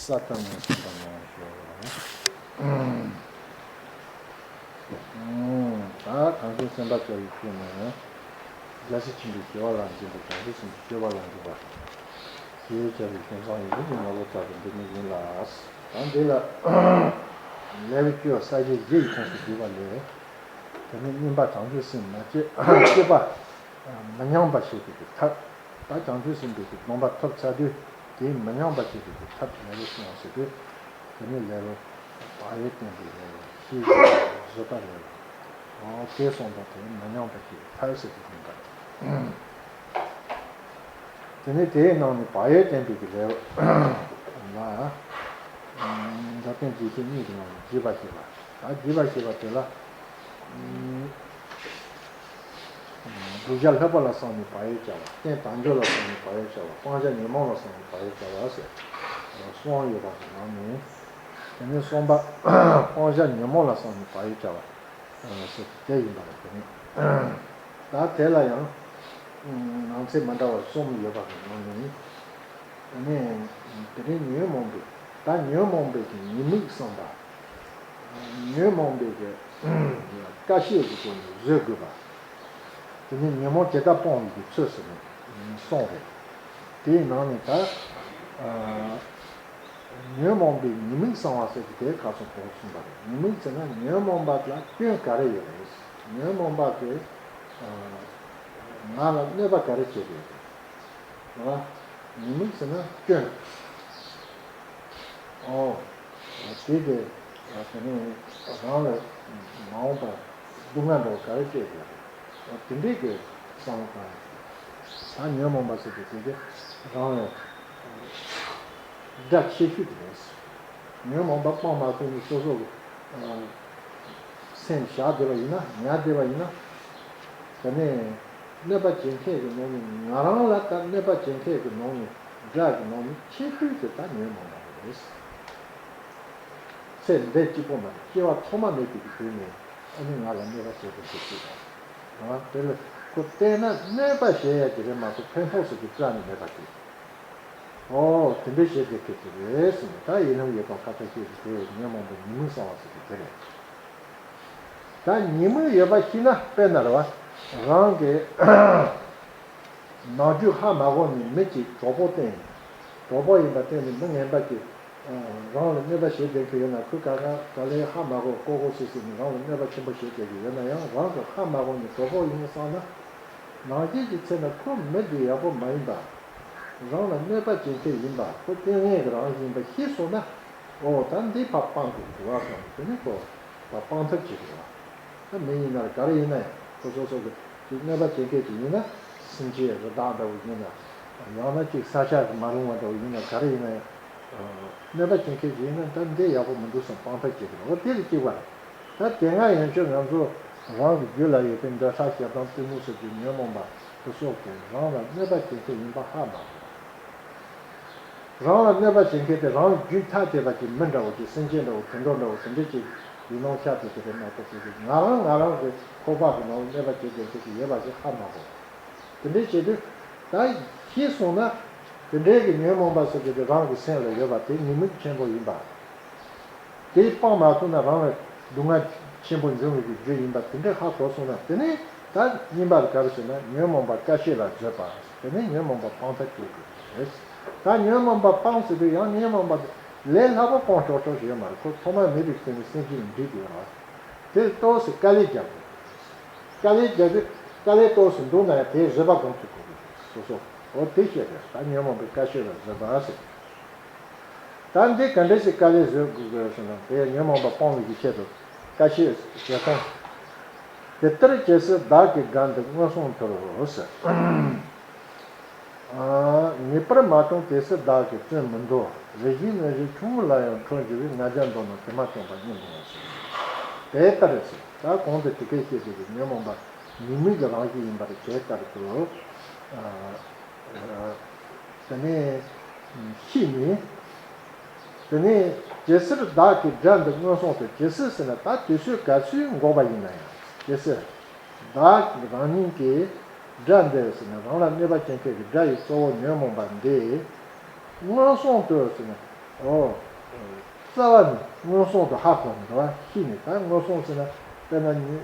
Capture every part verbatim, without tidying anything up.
ས་ཐམ་ནས་སེམས་པ་ནང་ཞོག་ལ། ད་གང་ཞིག་སེམས་པ་བྱ་བའི་ཁྱོད་ནི། རྒྱལ་སྲས་ཆེན་པོའི་སྐྱེ་བ་ལ་འཇུག་པའི་གང་ཞིག་སེམས་ཀྱི་སྐྱེ་བ་ལ་འཇུག་པ། ཞེས་བྱ་བའི་སེམས་བཟང་ཡིན་ཞེས་ནོར་བུ་ལྟ་བུ་འདི་ནི་ཡིན་ལ། ད་འདི་ལ་ལེའུ་བཅུ་ས་བཅད་བཞི་ཡི་ཁོངས་སུ་འདུས་པ་ལས། དེ་ནི་སྙོམས་པ་བྱང་ཆུབ་སེམས་མ་སྐྱེས་སྐྱེས་པ། མི་སྙོམས་པ་བྱེད་པའི་གི་ཐབས། ད་བྱང་ཆུབ་སེམས་དཔའི་གི་སྡོམ་པ་ཐོབ་ཚར་དུས་དེའི་མི་སྙོམས་པ་བྱེད་པའི་གི་ཐབས་ལེའུ་གསུངས་ཟེར་དུས། དེ་ནི་ལེའུ་བག་ཡོད་བསྟན་པའི་ལེའུ་ཞེས་བརྗོད་པ་ལེའུ། འོ་དེ་གསུངས་པ་དེ་མི་སྙོམས་པ་བྱེད་པའི་ཐབས་ཟེར་གི་ཡིན་པ། དེ་ནི་དེའི་ནང་ནས་བག་ཡོད་བསྟན་པའི་གི་ལེའུ་ལ། འགྲོ་དོན་རྒྱས་བཤད་གཉིས་ཀྱི་ནང་ནས་རྒྱས་པར་བཤད་པ། ད་རྒྱས་པར་བཤད་པ་དེ་ལ། བསྒྲུབ་བྱ་ལྷག་པ་ལ་བསམས་ནས་བག་ཡོད་བྱ་བ། རྟེན་དལ་འབྱོར་ལ་བསམས་ནས་བག་ཡོད་བྱ་བ། སྤང་བྱ་ཉོན་མོངས་ལ་བསམས་ནས་བག་ཡོད་བྱ་བ་ཟེར། གསུམ་ཡོད་པ་དེ་ནང་ནས། དེ་ནས་གསུམ་པ། སྤང་བྱ་ཉོན་མོངས་ལ་བསམས་ནས་བག་ཡོད་བྱ་བ། ཟེར་དེ་ཡིན་པ་རེད་དེ་ནས། ད་དེ་ལ་ཡང་། ནང་ཚན་མ་འདྲ་བ་གསུམ་ཡོད་པ་དེ་ནང་ནས། དེ་ནས་དེ་རིང་ཉོན་མོངས་པའི་ད་ཉོན་མོངས་པའི་གི་ཉེས་དམིགས་བསམ་པ། ཉོན་མོངས་པའི་གི་བཀའ་བཤད་ཀྱི་སྒོ་ནས་བཟོད་དགོས་པ། དེ་ནས་ཉོན་མོངས་ཇི་ལྟར་སྤོང་བའི་གི་ཚུལ་ཟེར་ནས་གསུངས་རེད། དེའི་ནང་ནས་ད་ཉོན་མོངས་པའི་ཉེས་དམིགས་བསམ་པ་ཟེར་གྱི་དེ་ག་ཚོད་གོང་གསུངས་པ་རེད། ཉེས་དམིགས་ཟེར་ན་ཉོན་མོངས་པ་ལ་སྐྱོན་ག་རེ་ཡོད་རེད། ཉོན་མོངས་པ་དེ་ང་ལ་གནོད་པ་ག་རེ་བྱེད་ཀྱི་ཡོད་རེད། རེད་བ། ཉེས་དམིགས་ཟེར་ན་སྐྱོན། ཨོ། དེ་དེ་དེ་ནས་རང་ལ་མ་འོངས་པར་སྡུག་བསྔལ་འདྲ་བོ་ག་རེ་སྤྲད་དགོས་རེད། དེ་འདྲའི་གི་བསམ་བློ་བཏང་ཡོད། ད་ཉོན་མོངས་པ་ཟེར་དུས་དེ་དེ་རང་ལ་དགྲ་ཆེ་ཤོས་དེ་རེད། ཉོན་མོངས་པ་སྤང་མ་ཐུབ་ནས་སོ་སོ་གི་སེམས་བཞག་བསྡད་པ་ཡིན་ན། ཉར་བསྡད་པ་ཡིན་ན། དེ་ནས་གནོད་པ་བྱེད་མཁན་གྱི་ནང་ནས། ང་རང་ལ་ད་གནོད་པ་བྱེད་མཁན་གྱི་ནང་ནས། དགྲ་གི་ནང་ནས་ཆེ་ཤོས་དེ་ད་ཉོན་མོངས་པ་རེད། ཚེ་འདི་གཅིག་པོ་མ་རེད། སྐྱེ་བ་ཐོག་མ་མེད་པའི་གི་དུས་ནས་ཨ་ནི་ང་ལ་གནོད་པ་བྱེད་དགོས་ཀྱི་ཞིག་དང་། དེ་ལ་ཁོ་བལྟས་ན་གནོད་པ་བྱེད་ཡ་གི་རེད་མ་གཏོགས་ཕན་ཐོགས་ཟེར་གྱི་རྩ་ནས་མེད་པ་ཞིག་ཨོ་དེ་འདྲ་བྱེད་དགོས་ཀྱི་རེད་ཟེར་ནས། ད་ཡིད་ལམ་ཡོད་པ་ཁ་ཚ་ཤེས་ཀྱི་དེ་ཉོན་མོངས་པའི་ཉེས་དམིགས་བསམ་པ་ཟེར་གྱི་དེ་རེད། ད་ཉེས་དམིགས་ཡོད་པ་ཤེས་ན། དཔེར་ན་རེད་བ། རང་གི་ནམ་རྒྱུན་ཧ་མ་གོ་ནས་མི་གཅིག་གྲོགས་པོ་བསྟེན། གྲོགས་པོ་ཡིན་པ་བསྟེན་ནས་མི་ངན་པ་གཅིག་རང་ལ་གནོད་པ་བྱེད་བསྡད་མཁན་ཡོད་ན། ཁོས་ག་ག་ག་ལེར་ཧ་མ་གོ། ཀོ་ཀོ་སི་སི་ནས་རང་ལ་གནོད་པ་ཆེན་པོ་བྱེད་བསྡད་མཁན་ཡོད་ན་ཡང་། རང་གི་ཧ་མ་གོ་ནས་གྲོགས་པོ་ཡིན་བསམ་ན། ནང་བཞིན་གྱི་ཚེ་ན་ཁོ་མི་འདི་ཡག་པོ་མ་ཡིན་པ། རང་ལ་གནོད་པ་བྱེད་མཁན་ཡིན་པ། ཁོ་རྐྱེན་ངན་གྱི་རང་བཞིན་ཡིན་པ་ཤེས་སོང་ན། ཨོ་ད་འདི་ཕར་སྤང་དགོས་འདུག་བ་བསམ། དེ་ནས་ཁོ་ཕར་སྤང་ཐབས་བྱེད་དགོས་བ། ད་མི་ཡིན་ན་ག་རེ་ཡིན་ན་ཡང་། ཁོ་སོ་སོ་གི་ཅིག་གནོད་པ་བྱེད་མཁན་ཅིག་ཡིན་ན། སེམས་ཅན་རི་དྭགས་འདྲ་བོ་ཡིན་ན། ཡང་ན་ཅིག་ས་ཆ་གི་མ་རུང་བ་འདྲ་བོ་ཡིན་ན། ག་རེ་ཡིན་ན་ཡང་། གནོད་པ་བྱེད་མཁན་ཅིག་ཡིན་ན། ད་འདི་ཡག་པོ་མི་འདུག་བསམ་སྤང་ཐབས་བྱེད་དགོས་བ། དེ་ལ་གཅིག་པ་རེད། ད་དེ་སྔ་ཡན་ཆོད་ང་ཚོ་རང་གི་རྒྱུད་ལ་ཡོད་པའི་འདོད་ཆགས་ཞེ་སྡང་གཏི་མུག་སོགས་ཀྱི་ཉོན་མོངས་པ་དེ་སོགས་ཀྱིས་རང་ལ་གནོད་པ་བྱེད་མཁན་ཡིན་པ་ཧ་མ་གོ། རང་ལ་གནོད་པ་བྱེད་མཁན་དེ་རང་རྒྱུད་ཐ་དད་པ་གི་མི་འདྲ་བོ་ཅིག་སེམས་ཅན་འདྲ་བོ་དུད་འགྲོ་འདྲ་བོ་དེ་འདྲ་ཅིག་ཡིན་ནོ་ཤ་དེ་དེ་རེད་མ་གཏོགས། དེ་ང་རང་ང་རང་གི་ཁོག་པ་གི་ནང་གནོད་པ་བྱེད་མཁན་ཅིག་ཡོད་པ་ཞིག་ཧ་མ་གོ། དེ་འདྲ་བྱེད་དུས་ད་ཤེས་སོང་ན། དེ་འདྲའི་གི་ཉོན་མོངས་པ་ཟེར་གྱི་དེ་རང་གི་སེམས་ལ་ཡོད་པ་དེ་ཉེས་དམིགས་ཆེན་པོ་ཡིན་པ། དེ་སྤང་མ་ཐུབ་ན་རང་ལ་སྡུག་བསྔལ་ཆེན་པོ་འབྱུང་བའི་རྒྱུ་ཡིན་པ་དེ་འདྲ་ཧ་གོ་སོང་ན། དེ་ནས་ད་གཉིས་པ་ལ་ག་རེ་ཟེར་ན། ཉོན་མོངས་པ་བཀའ་བཤད་ལ་བཟོད་པ། དེ་ནས་ཉོན་མོངས་པ་སྤང་ཐབས་བྱེད་དགོས་རེད། ད་ཉོན་མོངས་པ་སྤང་ཟེར་དུས་ཡང་ཉོན་མོངས་པ་ལས་སླ་པོ་སྤང་ཆོག་ཆོག་ཞིག་ཡོད་མ་རེད། ཁོ་ཐོག་མ་མེད་པའི་དུས་ནས་སེམས་ཅན་འདྲིས་ཏེ་ཡོད་རེད། དེ་ཏོག་ཙམ་དཀའ་ལས་རྒྱག་དགོས། དཀའ་ལས་རྒྱག་དུས་དཀའ་ལས་ཏོག་ཙམ་འདུག་ན་ཡང་དེའི་བཟོད་པ་སྒོམ་ཐུབ་དགོས་རེད། སོ་སོ། འོ་དེ་བཤད་རེད། ད་ཉོན་མོངས་པའི་བཀའ་བཤད་ལ་བཟོད་པ་ཟེར། ད་འདི་ག་འདྲ་ཞིག་དཀའ་ལས་བཟོད་དགོས་ཟེར་ན། དེ་ཉོན་མོངས་པ་སྤོང་བའི་གི་ཆེད་དུ་བཀའ་བཤད་ཞལ་ཐང་། དེ་ལྟར་ཇི་སྲིད་བདག་གི་དགྲ་འདི་མངོན་སུམ་དུ་ཟེར། ངེས་པར་མ་བྱུང་དེ་སྲིད་བདག་གིས་བརྩོན་མི་འདོར། རེ་ཞིག་ནད་ཞིག་ཆུང་ངུ་ལ་ཡང་ཁྲོ་འགྱུར་བའི། ང་རྒྱལ་འདོར་ན་དེ་མ་བྱུང་པ་སྙམ་མོ་ཟེར། དེ་ལྟར་ཟེར། ད་གོང་དུ་དེ་སྐད་བཤད་པའི་གི་ཉོན་མོངས་པ་ཉེས་དམིགས་ཀྱི་རང་བཞིན་ཡིན་པ་དེ་ལྟར་དུ། དེ་ནས་ཤེས་ནས། དེ་ནས་ཇི་སྲིད་བདག་གི་དགྲ་འདི་མངོན་སུམ་དུ། ཇི་སྲིད་ཟེར་ན་ད་དུས་ཚོད་ག་ཚོད་འགོར་བ་ཡིན་ན་ཡང་། ཇི་སྲིད་བདག་གི་རང་ཉིད་ཀྱི་དགྲ་འདི་ཟེར་ན། རང་ལ་གནོད་པ་བྱེད་མཁན་གྱི་དགྲ་ཡི་གཙོ་བོ་ཉོན་མོངས་པ་འདི་མངོན་སུམ་དུ་ཟེར་ན། ཨོ། རྩ་བ་ནས་མངོན་སུམ་དུ་ཧ་གོ་ནས་རེད་བ། ཤེས་ནས། ད་མངོན་སུམ་ཟེར་ན་དཔེར་ན་ནི་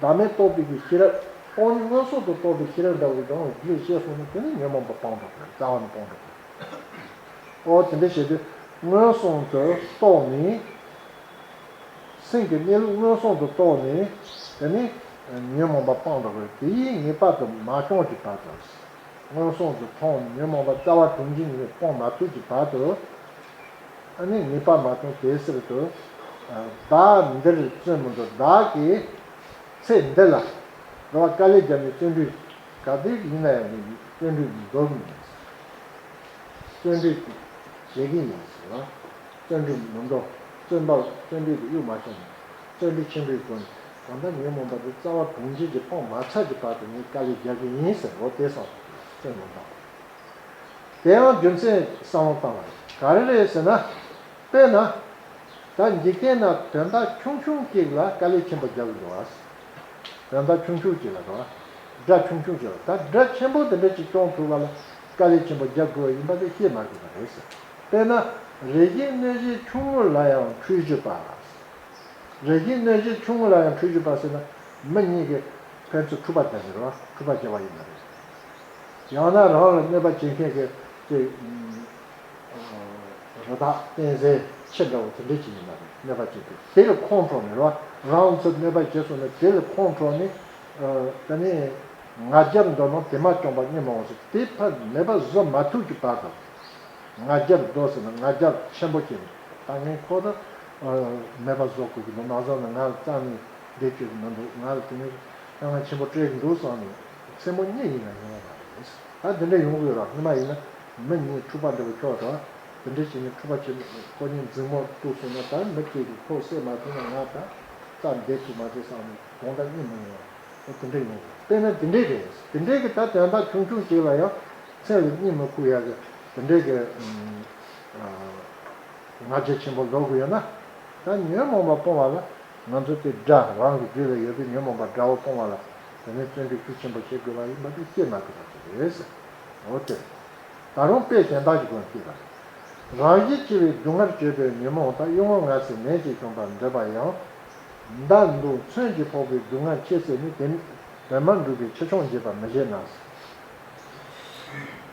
བདག་མེད་རྟོགས་པའི་གི་ཤེས་རབ། སྟོང་ཉིད་མངོན་སུམ་དུ་རྟོགས་པའི་ཤེས་རབ་འདྲ་བོ་ཞིག་རང་ལ་རྒྱུད་ཤེས་སོང་ན་དེ་ནི་ཉོན་མོངས་པ་སྤངས་འགྲོ་དགོས། རྩ་བ་ནས་སྤངས་འགྲོ་དགོས། ཨོ། དེ་འདྲ་བྱས་དུས་མངོན་སུམ་དུ་རྟོགས་ནས། སེམས་ཀྱི་གནས་ལུགས་མངོན་སུམ་དུ་རྟོགས་ནས། དེ་ནི་ཉོན་མོངས་པ་སྤངས་འགྲོ་དགོས། དེ་ཡིས་ངེས་པར་དུ་མ་བྱུང་གི་བར་དུ། མངོན་སུམ་དུ་མཐོང་ནས་ཉོན་མོངས་པ་རྩ་བ་དོན་གཅིག་ནས་སྤོང་མ་ཐུབ་ཀྱི་བར་དུ། ཨ་ནི་ངེས་པར་མ་བྱུང་། དེའི་ཕྱིར་དུ། བདག་འདིར་བརྩོན་མི་འདོར། བདག་གིས་ཚེ་འདི་ལ་རེད་བ། དཀའ་ལས་བརྒྱབ་ནས་བརྩོན་འགྲུས་ག་དུས་ཡིན་ན་ཡང་བརྩོན་འགྲུས་འདོར་གྱི་མིན། བརྩོན་འགྲུས་བྱེད་ཀྱི་ཡིན་ཟེར་བ། བརྩོན་འགྲུས་མི་འདོར། བརྩོན་པ། བརྩོན་འགྲུས་ཀྱི་གཡུལ་མ་ཤོར་ནས། བརྩོན་འགྲུས་ཆེན་པོའི་སྒོ་ནས་གང་ལྟར་ཉོན་མོངས་པ་དེ་རྩ་བ་དོན་གཅིག་གིས་སྤོང་མ་ཚར་གྱི་བར་དུ་ངས་དཀའ་ལས་རྒྱག་གི་ཡིན་ཟེར། འོ་དེ་སོང་བརྩོན་མི་འདོར། དེ་ཡང་རྒྱུ་མཚན་བསམ་བློ་བཏང་བ་རེད། ག་རེ་རེད་ཟེར་ན། དཔེར་ན། ད་འཇིག་རྟེན་ན་དོན་དག་ཆུང་ཆུང་གཅིག་ལ་དཀའ་ལས་ཆེན་པོ་རྒྱག་གི་འདུག་བ། དོན་དག་ཆུང་ཆུང་གཅིག་ལ་རེད་བ། དགྲ་ཆུང་ཆུང་གཅིག་ལ། ད་དགྲ་ཆེན་པོ་དེ་འདྲ་ཅིག་སྐྱོང་ཐུབ་པ་ལ་དཀའ་ལས་ཆེན་པོ་རྒྱག་དགོས་པ་ཡིན་པ་དེ་ཤེས་མ་དགོས་པ་རེད་ཟེར། དཔེར་ན། རེ་ཞིག་གནོད་བྱེད་ཆུང་ངུ་ལ་ཡང་འཁྲུལ་གཞི་པ། རེ་ཞིག་གནོད་བྱེད་ཆུང་ངུ་ལ་ཡང་འཁྲུལ་གཞི་པ་ཟེར་ན། མི་གཉིས་ཀྱིས་ཕན་ཚུན་འཁྲུག་པ་རྒྱག་གི་རེད་བ། འཁྲུག་པ་རྒྱག་པ་ཡིན་ན་རེད། ཡང་ན་རང་ལ་གནོད་པ་བྱེད་མཁན་གྱི་ཅིག་རི་དྭགས་སྟན་རྫས་ཆུ་འདྲ་བོ་དེ་འདྲ་ཅིག་ཡིན་ན་རེད། གནོད་པ་བྱེད་དུས་དེ་ལ་ཁོང་ཁྲོ་ནས་རེད་བ། རང་ཚོ་གནོད་པ་བྱས་སོང་ན་དེ་ལ་ཁོང་ཁྲོ་ནས། ཨ། དེ་ནས་ང་རྒྱལ་འདོད་ན་དེ་མ་བྱུང་བ་ཉོན་མོངས་པ་ཟེར། དེ་ཕར་མེད་པ་བཟོ་མ་ཐུབ་ཀྱི་བར་དུ། ང་རྒྱལ་འདོད་ཟེར་ན་ང་རྒྱལ་ཆེན་པོ་བྱས་ནས། ད་ངས་ཁོ་ད་མེད་པ་བཟོ་དགོས་ཀྱི་འདུག་མ་བཟོ་ན་ང་རྩ་ནས་བསྡད་བཅུག་གི་མི་འདུག་ང་ལ་དེ་ནས་དཀའ་ངལ་ཆེན་པོ་སྤྲད་ཀྱི་འདུག་བསམ་ནས་མཚན་མོ་གཉིད་ཡིན་ན་ཡོང་བ་མ་རེད། ད་དེ་འདྲ་ཡོང་གི་ཡོད་ར། སྔོན་མ་ཡིན་ན་མི་གཉིས་འཁྲུག་པ་འདྲ་བོ་ཁྱོད་ར། དེ་འདྲ་བྱས་ནས་འཁྲུག་པ་བྱས་ནས་ཁོ་གཉིས་འཛིང་མོ་གཏུགས་སོང་ན། ད་མི་གཅིག་གིས་ཁོ་བསད་མ་ཐུབ་ན་ང་ད་རྩ་བསྡད་ཐུབ་མ་རེད་བསམ་ནས་དགོང་དག་གཉིད་མི་ཡོང་བ། དེ་འདྲ་ཡོང་གི། དཔེར་ན་དེ་འདྲས་རེད། དེ་འདྲས་ཀྱི་ད་དོན་དག་ཆུང་ཆུང་ཅིག་ལ་ཡང་མཚན་ལ་གཉིད་མི་ཁུག་ཡག་གི་དེ་འདྲས་ཀྱི་ང་རྒྱལ་ཆེན་པོ་འདོར་དགོས་ཡོད་ན། ད་ཉོན་མོངས་པ་སྤོང་བ་ལ་ང་ཚོ་དེ་དགྲ། རང་གི་རྒྱུད་ལ་ཡོད་པའི་ཉོན་མོངས་པ་དགྲ་བོ་སྤོང་བ་ལ་དེ་ནས་བརྩོན་འགྲུས་ཤུགས་ཆེན་པོ་བྱེད་དགོས་པ་ཡིན་པ་དེ་ཤེས་མ་ཐུབ་པ་ཅིག་རེད་ཟེར། འོ་དེ། ད་རུང་དཔེ་གཞན་དག་ཅིག་གོ་ཤེས་པ། རང་བཞིན་གཅེས་པའི་སྡུག་བསྔལ་སྤྱོད་པའི་ཉོན་མོངས་དག་གཡུལ་ངོར་ང་སྲིད་ནན་གྱིས་གཞོམ་པར་འདོད་པ་ཡང་། མདའ་མདུང་མཚོན་གྱིས་ཕོག་པའི་སྡུག་བསྔལ་ཆེ་ཟེར་ནས། དེ་དོན་མ་འགྲུབ་པའི་ཆེ་ཆུང་འབྱེད་པ་མི་བྱེད་ན།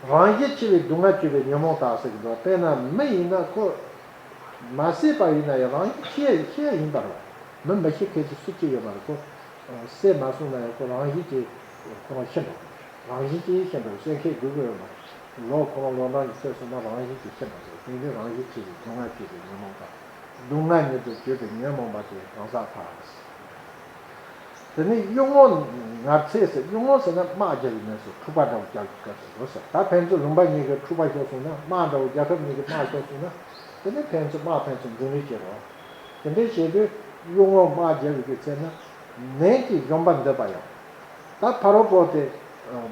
རང་བཞིན་གཅེས་པའི་སྡུག་བསྔལ་སྤྱོད་པའི་ཉོན་མོངས་དག་ཟེར་གྱི་འདུག་དཔེར་ན་མི་ཡིན་ན་ཁོ་མ་བསད་པ་ཡིན་ན་ཡང་རང་བཞིན་གཅེས་གཅེས་ཡིན་པ་རེད། མི་མི་ཤི་མཁན་གྱི་སུ་གཅིག་ཡོད་མ་རེད། ཁོ་བསད་མ་སོང་ན་ཡང་ཁོ་རང་བཞིན་གྱིས་ཁོ་རང་ཤི་འགྲོ། རང་བཞིན་གྱིས་ཤི་འགྲོ། བསད་མཁན་དགོས་ཀྱི་ཡོད་མ་རེད། ལོ་ཁོ་རང་ལོ་གྲངས་ཀྱི་ཚད་སོང་ན་རང་བཞིན་གྱིས་ཤི་འགྲོ་རེད། དེ་ནི་རང་བཞིན་གཅེས་པའི་སྡུག་བསྔལ་སྤྱོད་པའི་ཉོན་མོངས་དག་སྡུག་བསྔལ་ཉིད་དུ་གྱུར་པའི་ཉོན་མོངས་པ་དེ་གང་ཟག་དག་དེ་ནི་གཡུལ་ངོར་ང་སྲིད་ཟེར། གཡུལ་ངོ་ཟེར་ན་དམག་རྒྱག་གི་མེད་སོ། འཁྲུག་པ་འདྲ་བོ་རྒྱག་གི་སྐབས་སུ་རེད་ཟེར། ད་ཕན་ཚུན་ལུང་པ་གཉིས་ཀྱི་འཁྲུག་པ་ཤོར་སོང་ན། དམག་འདྲ་བོ་རྒྱལ་ཁབ་གཉིས་ཀྱི་དམག་ཤོར་སོང་ན། དེ་ནི་ཕན་ཚུན་དམག་ཕན་ཚུན་འཛིང་རེས་བྱེད་རོགས། དེ་འདྲའི་བྱེད་དུས་གཡུལ་ངོར་དམག་རྒྱག་གི་ཚེ་ན་ནན་གྱིས་གཞོམ་པར་འདོད་པ་ཡང་། ད་ཕ་རོལ་པོ་དེ་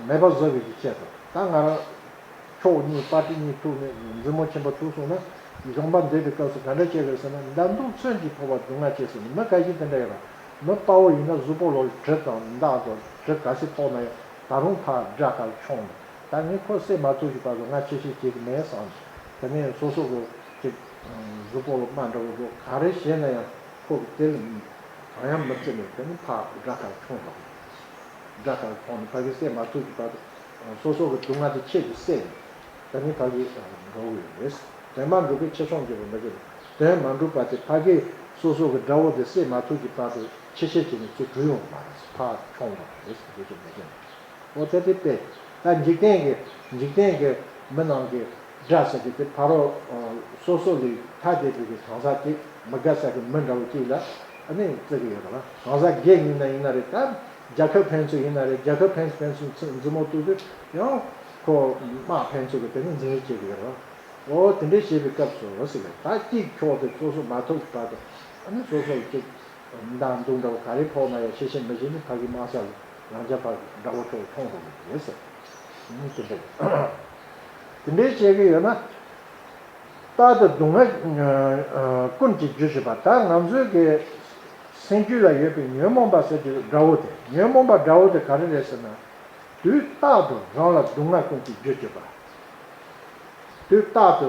མེད་པ་བཟོ་བའི་ཆེད་དུ། ད་ང་རང་ཕྱོགས་གཉིས་པར་ཊི་གཉིས་ཐུག་ནས་འཛིང་མོ་ཆེན་པོ་ཐུག་སོང་ན། གཞོམ་པར་འདོད་པའི་སྐབས་སུ་ག་འདྲ་བྱེད་དགོས་ཟེར་ན། མདའ་མདུང་མཚོན་གྱིས་ཕོག་པ་སྡུག་བསྔལ་ཆེ་ཟེར་ནས། མི་ཁ་ཤས་དེ་འདྲ་ཡོད་ར། མི་དཔའ་བོ་ཡིན་ན་གཟུགས་པོ་ལ་གྲི་དང་མདའ་དང་གྲི་ག་ཚད་ཕོག་ན་ཡང་ད་རུང་ཕར་དགྲ་ཁར་མཆོང་ནས། ད་ངས་ཁོ་བསད་མ་ཐུབ་ཀྱི་བར་དུ་ང་ཆེ་བཤད་བྱེད་ཀྱི་མེད་བསམ། དེ་ནས་སོ་སོ་གི་ཅིག་གཟུགས་པོ་ལ་རྨ་འདྲ་བོ་འགྲོ། ག་རེ་བྱས་ན་ཡང་ཁོ་གི་དེ་ལ་གང་ཡང་མི་བརྩི་ནས། དེ་ནས་ཕར་དགྲ་ཁར་མཆོང་འགྲོ། དགྲ་ཁར་མཆོང་ནས་ཕ་གི་བསད་མ་ཐུབ་ཀྱི་བར་དུ། སོ་སོ་གི་སྡུག་བསྔལ་དེ་ཆེད་དུ་བསད་ནས། དེ་ནས་ཕ་གི་འགྲོ་གི་ཡོད་རེད། དོན་མ་འགྲུབ་པའི་ཆེ་ཆུང་འབྱེད་པ་མི་བྱེད། དོན་མ་འགྲུབ་པ་དེ་ཕ་གི་སོ་སོ་གི་དགྲ་བོ་དེ་བསད་མ་ཐུབ་ཀྱི་བར་དུ་ཆེ་ཆེ་བྱས་ནས་ཚུར་བྲོས་ཡོང་བ་མ་རེད། ཕར་མཆོང་འགྲོ་བ་རེད། འགྲོ་རྒྱུ་མེད་ཀྱི་འོ་དེ་དེ་དཔེ། ད་འཇིག་རྟེན་གྱི་འཇིག་རྟེན་གྱི་མི་རྣམས་ཀྱི་དགྲ་ཟེར་གྱི་དེ་ཕ་རོལ་སོ་སོ་ལས་ཐ་དད་པའི་གི་གང་ཟག་ཅིག་མི་དགའ་ས་གི་མི་འདྲ་བོ་ཅིག་ལ་ཨ་ནི་བརྩི་གི་ཡོད་རེད་བ། གང་ཟག་སྒེར་ཡིན་ན་ཡིན་ན་རེད། ད་རྒྱལ་ཁབ་ཕན་ཚུན་ཡིན་ན་རེད། རྒྱལ་ཁབ་ཕན་ཚུན་ཕན་ཚུན་འཛིང་མོ་གཏུག་དུས་ཡང་ཁོ་དམག་ཕན་ཚུན་གི་དེ་ནི་འཛིང་རེས་བྱེད་གི་ཡོད་རེད་བ། འོ་དེ་འདྲའི་བྱེད་པའི་སྐབས་སུ་ཟེར་གི། ད་གཅིག་ཕྱོགས་དེ་སོ་སོ་མ་ཐུབ་པ་དང་ཨ་ནི་སོ་སོ་ལ་གཅིག་མདའ་མདུང་འདྲ་བོ་ག་རེ་ཕོག་ན་ཡང་ཤེས་ཤེས་མི་ཤེས་ནས་ཕ་གི་དམག་ས་ལ་རང་རྒྱལ་ཕ་གི་དགྲ་བོ་ཕྱོགས་མཐོང་འགྲོ་གི་རེད་ཟེར། ཨ་ནི་དེ་འདྲ་དེ་འདྲའི་བྱེད་གི་ཡོད་ན། རྟག་ཏུ་སྡུག་བསྔལ་ཀུན་གྱི་རྒྱུ་བྱེད་པ། ད་ང་ཚོའི་གི་སེམས་རྒྱུད་ལ་ཡོད་པའི་ཉོན་མོངས་པ་ཟེར་གྱི་དགྲ་བོ་དེ། ཉོན་མོངས་པ་དགྲ་བོ་དེ་ག་རེ་རེད་ཟེར་ན། དུས་རྟག་ཏུ་རང་ལ་སྡུག་བསྔལ་ཀུན་གྱི་རྒྱུ་བྱེད་པ། དུས་རྟག་ཏུ་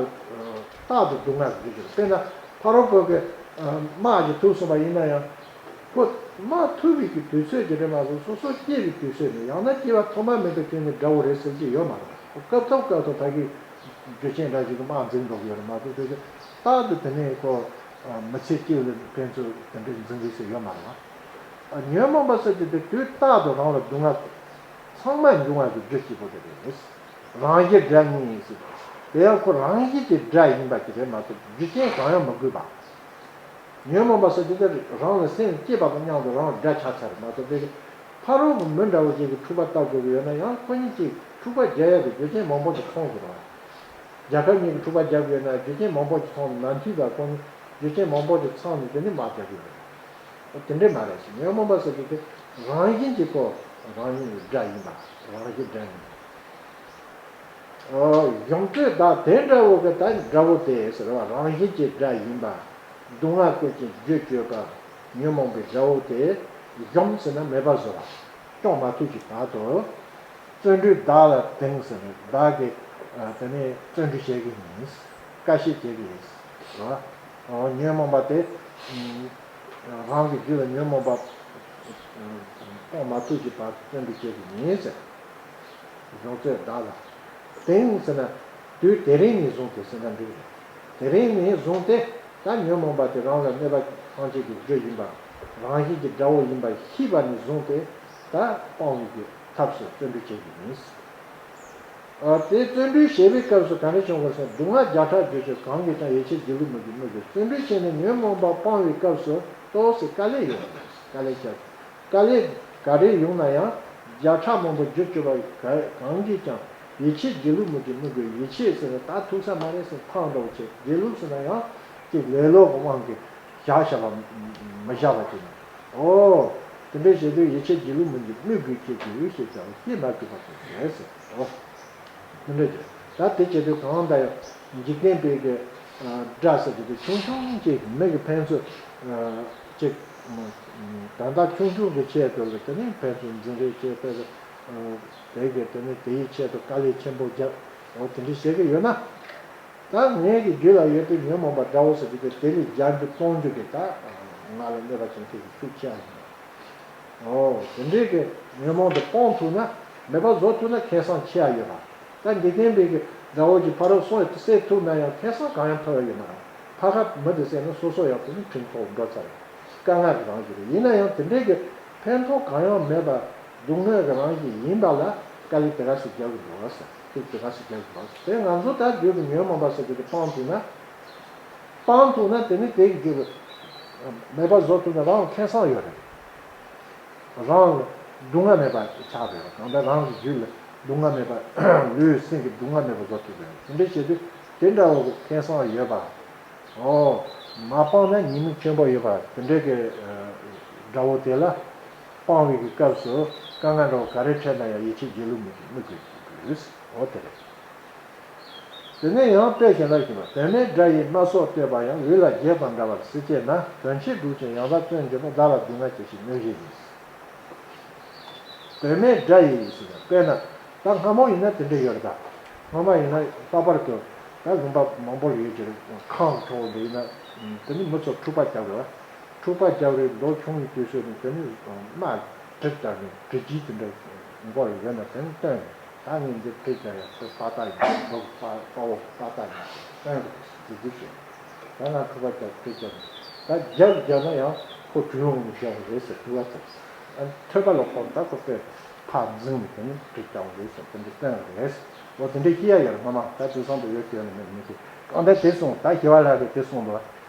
རྟག་ཏུ་སྡུག་བསྔལ་གྱི་རྒྱུ་དེ་རེད། དཔེར་ན་ཕ་རོལ་པོ་གི་དམག་ཅིག་ཐུག་སོང་བ་ཡིན་ན་ཡང་། ཁོ་དམག་ཐུག་པའི་གི་དུས་ཚོད་ཅིག་རེད་མ་གཏོགས་སོ་སོ་སྐྱེས་པའི་དུས་ཚོད་ནས་ཡང་ན་སྐྱེ་བ་ཐོག་མ་མེད་པའི་དུས་ནས་དགྲ་བོ་རེད་ཟེར་གྱི་ཡོད་མ་རེད། ཁོ་སྐབས་ཐོག་སྐབས་ཐོག་ཕ་གི་རྒྱུ་རྐྱེན་འདྲ་ཞིག་གི་དམག་འཛིང་འགྲོ་གི་ཡོད་རེད་མ་གཏོགས། དེ་རྟག་ཏུ་དེ་ནས་ཁོ་མི་ཚེ་སྐྱེལ་ལ་ཕན་ཚུན་དེ་འདྲའི་འཛིང་གི་ཟེར་ཡོད་མ་རེད་བ། ཉོན་མོངས་པ་ཟེར་གྱི་དེ་དུས་རྟག་ཏུ་རང་ལ་སྡུག་བསྔལ་ཚང་མ་འབྱུང་བ་གི་རྒྱུ་གཅིག་པོ་དེ་རེད། རང་བཞིན་དགྲ་ཡིན་ཟེར། དེ་ཡང་ཁོ་རང་བཞིན་གྱི་དགྲ་ཡིན་པ་ཅིག་རེད་མ་གཏོགས་རྒྱུ་རྐྱེན་གང་ཡང་མི་དགོས་པ། ཉོན་མོངས་པ་ཟེར་གྱི་དེ་རང་ལ་སེམས་སྐྱེས་པ་དང་མཉམ་དུ་རང་ལ་དགྲ་ཆགས་ཚར་མ་གཏོགས། དེ་ཕ་རོལ་པོ་མི་འདྲ་བོ་ཅིག་གིས་འཁྲུག་པ་བཏབ་དགོས་ཀྱི་ཡོད་ན་ཡང་ཁོ་གཉིས་ཀྱིས་འཁྲུག་པ་རྒྱག་ཡག་གི་རྒྱུ་རྐྱེན་མང་པོ་ཅིག་ཚང་དགོས་རེད་བ། རྒྱལ་ཁབ་གཉིས་ཀྱིས་འཁྲུག་པ་རྒྱག་དགོས་ན་རྒྱུ་རྐྱེན་མང་པོ་ཅིག་ཚང་ནས་མ་མཐུན་པ་ཁོ་ནི་རྒྱུ་རྐྱེན་མང་པོ་ཅིག་ཚང་ནས་དེ་ནི་དམག་རྒྱག་གི་ཡོད་རེད། དེ་འདྲས་མ་རེད་ཟེར། ཉོན་མོངས་པ་ཟེར་གྱི་དེ་རང་བཞིན་གྱིས་ཁོ་རང་ཉིད་ཀྱི་དགྲ་ཡིན་པ། རང་བཞིན་དགྲ་ཡིན། གཞོམ་བྱེད་བདག་དེ་འདྲ་བོ་གི་ད་དགྲ་བོ་དེ་ཟེར་བ་རང་བཞིན་གྱི་དགྲ་ཡིན་པ། སྡུག་བསྔལ་ཀུན་གྱི་རྒྱུ་གཅོད་པ། ཉོན་མོངས་པའི་དགྲ་བོ་དེ་གཞོམ་ཟེར་ན་མེད་པར་བཟོ་བ། སྐྱོང་མ་ཐུབ་ཀྱི་བར་དུ། བརྩོན་འགྲུས་བདག་ལ་དེང་ཟེར་ནས་བདག་གིས་དེ་ནས་བརྩོན་འགྲུས་བྱེད་ཀྱི་ཡིན། དཀའ་སྤྱད་བྱེད་ཀྱི་ཡིན། རེད་བ། ཉོན་མོངས་པ་དེ་རང་གི་རྒྱུད་ལ་ཉོན་མོངས་པ་སྤོང་མ་ཐུབ་ཀྱི་བར་དུ་བརྩོན་འགྲུས་བྱེད་ཀྱི་ཡིན་ཟེར། གཞོམ་བྱེད་བདག་ལ། དེང་ཟེར་ན་དུས་དེ་རིང་ནས་བཟུང་སྟེ་ཟེར་ན་འགྲིག་རེད། དེ་རིང་ནས་བཟུང་སྟེ་ད་ཉོན་མོངས་པ་དེ་རང་ལ་གནོད་པ་ཐམས་ཅད་ཀྱི་རྒྱུ་ཡིན་པ། རང་བཞིན་གྱི་དགྲ་བོ་ཡིན་པ་ཤེས་པ་ནས་བཟུང་སྟེ་ད་སྤང་བའི་གི་ཐབས་སུ་བརྩོན་འགྲུས་བྱེད་ཀྱི་ཡིན། ཨ། དེ་བརྩོན་འགྲུས་བྱེད་པའི་སྐབས་སུ་ག་འདྲ་བྱུང་བར་སེམས། སྡུག་བསྔལ་བརྒྱ་ཕྲག་རྒྱུ་ཆོས་གང་གིས་ཀྱང་། ཡིད་ཆེས་སྒྱིད་ལུག་མི་དགོས་མི་དགོས། བརྩོན་འགྲུས་བྱས་ནས་ཉོན་མོངས་པ་སྤང་བའི་སྐབས་སུ་ཏོག་ཙམ་དཀའ་ལས་ཡོད་པ་རེད། དཀའ་ལས་བརྒྱབ། དཀའ་ལས་ག་རེ་ཡོང་ན་ཡང་བརྒྱ་ཕྲག་མང་པོ་རྒྱུ་གཅོད་པ་ག་གང་གིས་ཀྱང་། ཡིད་ཆེས་སྒྱིད་ལུག་མི་དགོས་མི་དགོས། ཡིད་ཆེས་ཟེར་ན་ད་ཐུག་ས་མ་རེད་ཟེར་ཕངས་འདྲ་བོ་བྱེད། སྒྱིད་ལུག་ཟེར་ན་ཡང་ཅིག་ལེ་ལོ་གི་དབང་གིས་བཞག་བཞག་པ་མི་བཞག་པ་ཅིག་ནི། ཨོ། དེ་འདྲ་བྱེད་དུས་ཡིད་ཆེས་སྒྱིད་ལུག་མི་དགོས་མི་དགོས་ཁྱེད་ཀྱིས་ཡོད་ཞེས་བྱ་བ་སྐྱེས་མ་ཐུབ་པ་དེ་རེད་ཟེར། ཨོ། དེ་འདྲ་བྱེད། ད་དེ་བྱེད་དུས་གང་ལྟར་ཡང་འཇིག་རྟེན་པའི་གི་དགྲ་ཟེར་དེ་དུས་ཆུང་ཆུང་ཅིག་མི་གི་ཕན་ཚུན་ཅིག་ད་ལྟ་ཆུང་ཆུང་གི་ཆེད་དུ་ལ་དེ་ནས་ཕན་ཚུན་འཛིང་རེས་བྱེད་པའི་དེ་གི་དེ་ནས་དེའི་ཆེད་དུ་དཀའ་ལས་ཆེན་པོ་བརྒྱབ། ཨོ། དེ་འདྲ་བྱེད་ཀྱི་ཡོད་ན། ད་ངའི་གི་རྒྱུད་ལ་ཡོད་པའི་ཉོན་མོངས་པ་དགྲ་བོ་ཟེར་གྱི་དེ་དེ་ལས་རྒྱལ་རྒྱུ་སྤོང་རྒྱུ་གི་ད་ང་ལ་གནོད་པ་བྱུང་ཁུལ་གྱི་ཤུགས་ཆེ་བ་ཡིན། ཨོ། དེ་འདྲའི་གི་ཉོན་མོངས་དེ་སྤོང་ཐུབ་ན་མེད་པ་བཟོ་ཐུབ་ན་ཁེ་བཟང་ཆེ་བ་ཡོད་པ། ད་འཇིག་རྟེན་པའི་གི་དགྲ་བོ་གི་ཕ་རོལ་སོང་བའི་བསད་ཐུབ་ན་ཡང་ཁེ་བཟང་གང་ཡང་ཐོབ་ཡ་ཡོད་མ་རེད། ཕ་ཁ་མི་དེ་བསད་ན་སོ་སོ་ཡང་དེ་ནི་ཕན་ཐོགས་འགྲོ་ཚར་རེད། དཀའ་ངལ་གྱི་རང་བཞིན་རེད། ཡིན་ན་ཡང་དེ་འདྲའི་གི་ཕན་ཐོགས་གང་ཡང་མེད་པ་སྡུག་བསྔལ་གྱི་རང་བཞིན་ཡིན་པ་ལ་དཀའ་ལས་དེ་ག་ཟིག་རྒྱག་གི་འདུག་ཟེར། ཁྱེད་དེ་ག་ཟིག་རྒྱག་གི་འདུག་ཟེར། དེ་ང་ཚོ་ད་རྒྱུད་ཀྱི་ཉོན་མོངས་པ་ཟེར་རྒྱུ་དེ་སྤང་ཐུབ་ན། སྤང་ཐུབ་ན་དེ་ནི་དེ་གི་རྒྱུད་ཀྱི་མེད་པ་བཟོ་ཐུབ་ན་རང་ལ་ཁེ་བཟང་ཡོད་རེད། རང་ལ་སྡུག་བསྔལ་མེད་པ་ཆགས་རེད། གང་ལྟར་རང་གི་རྒྱུད་ལ་སྡུག་བསྔལ་མེད་པ། ལུས་སེམས་ཀྱི་སྡུག་བསྔལ་མེད་པ་བཟོ་ཐུབ་རེད། དེ་འདྲ་བྱེད་དུས་དེ་འདྲ་བོ་གི་ཁེ་བཟང་ཡོད་པ། ཨོ། མ་སྤངས་ན་ཉེས་དམིགས་ཆེན་པོ་ཡོད་པ་དེ་འདྲའི་གི་དགྲ་བོ་དེ་ལ་སྤང་བའི་གི་སྐབས་སུ་དཀའ་ངལ་འདྲ་བོ་ག་རེ་འཕྲད་ན་ཡང་ཡིད་ཆེས་སྒྱིད་ལུག་མི་དགོས་མི་དགོས་དགོས། ཨོ་དེ་རེད། དེ་ནས་ཡང་དཔེ་གཞན་ལ་ཞུས་པ། དོན་མེད་དགྲ་ཡིས་དམར་སོགས་བསྟོད་པ་ཡང་། ལུས་ལ་བརྒྱན་དང་འདྲ་བར་སྲིད་ཅེ་ན། དོན་ཆེན་སྒྲུབ་ཅིང་ཡང་དག་བརྩོན་བགྱིད་པ། བདག་ལ་སྡུག་བསྔལ་ཅི་ཞིག་གནོད་བྱེད་ཡིན། དོན་མེད་དགྲ་ཡིས་ཟེར་ན་དཔེར་ན་ད་སྔ་མོ་ཡིན་ན་དེ་འདྲ་ཡོད་རེད། ད་སྔ་མ་ཡིན་ན་ལྷག་པར་དུ་ད་ལུང་པ་མང་པོ་ལ་ཡོད་ཀྱི་རེད། ཁམས་ཕྲ་བོ་འདི་ཡིན་ན་དེ་ནི་མི་ཚོ་འཁྲུག་པ་རྒྱག་དགོས། འཁྲུག་པ་རྒྱག་རེས་མདོ་ཆུང་བའི་དུས་སུ་ནི་དེ་ནི་དམག་གྲི་རྒྱག་ནས་གྲི་གྱིས་དེ་འདྲ་མགོ་ལ་ཡོད་ན་དེ་ནི་སྟོན་རེད། ད་ངས་འདི་གྲི་རྒྱག་ཡ་ཁོའི་དཔའ་རྟགས་ཡིན། ཁོ་གི་དཔའ་དཔའ་བོ་གི་དཔའ་རྟགས་ཡིན་སྟོན་གི་རེད་ཟེར་འདི་འདི་བྱས། ད་ང་འཁྲུག་པ་རྒྱག་གྲི་རྒྱག་ད་རྒྱག་རྒྱག་ན་ཡང་ཁོ་གྲུ་ལོང་ནས་བཞག་གི་རེད་ཟེར་གྲུ་བ་ཚར། ཨ་ཐོད་པ་ལ་ཕོག་ད་ཁོ་དཔེ་ཕར་འཛིང་ནས་དེ་ནི་གྲི་རྒྱག་གི་རེད་ཟེར་དེ་འདྲ་སྟོན་གི་རེད་ཟེར། འོ་དེ་འདྲ་སྐྱེ་ཡ་ཡོད་རེད། སྔ་མ་ད་དེང་སང་དུ་ཡོད་ཀྱི་ཡོད་ན་མེད་མི་ཤེས། གང་ལྟར་དེ་གསུངས། ད་ཞི་བ་ལྷ་གིས་དེ་གསུངས་འདུག་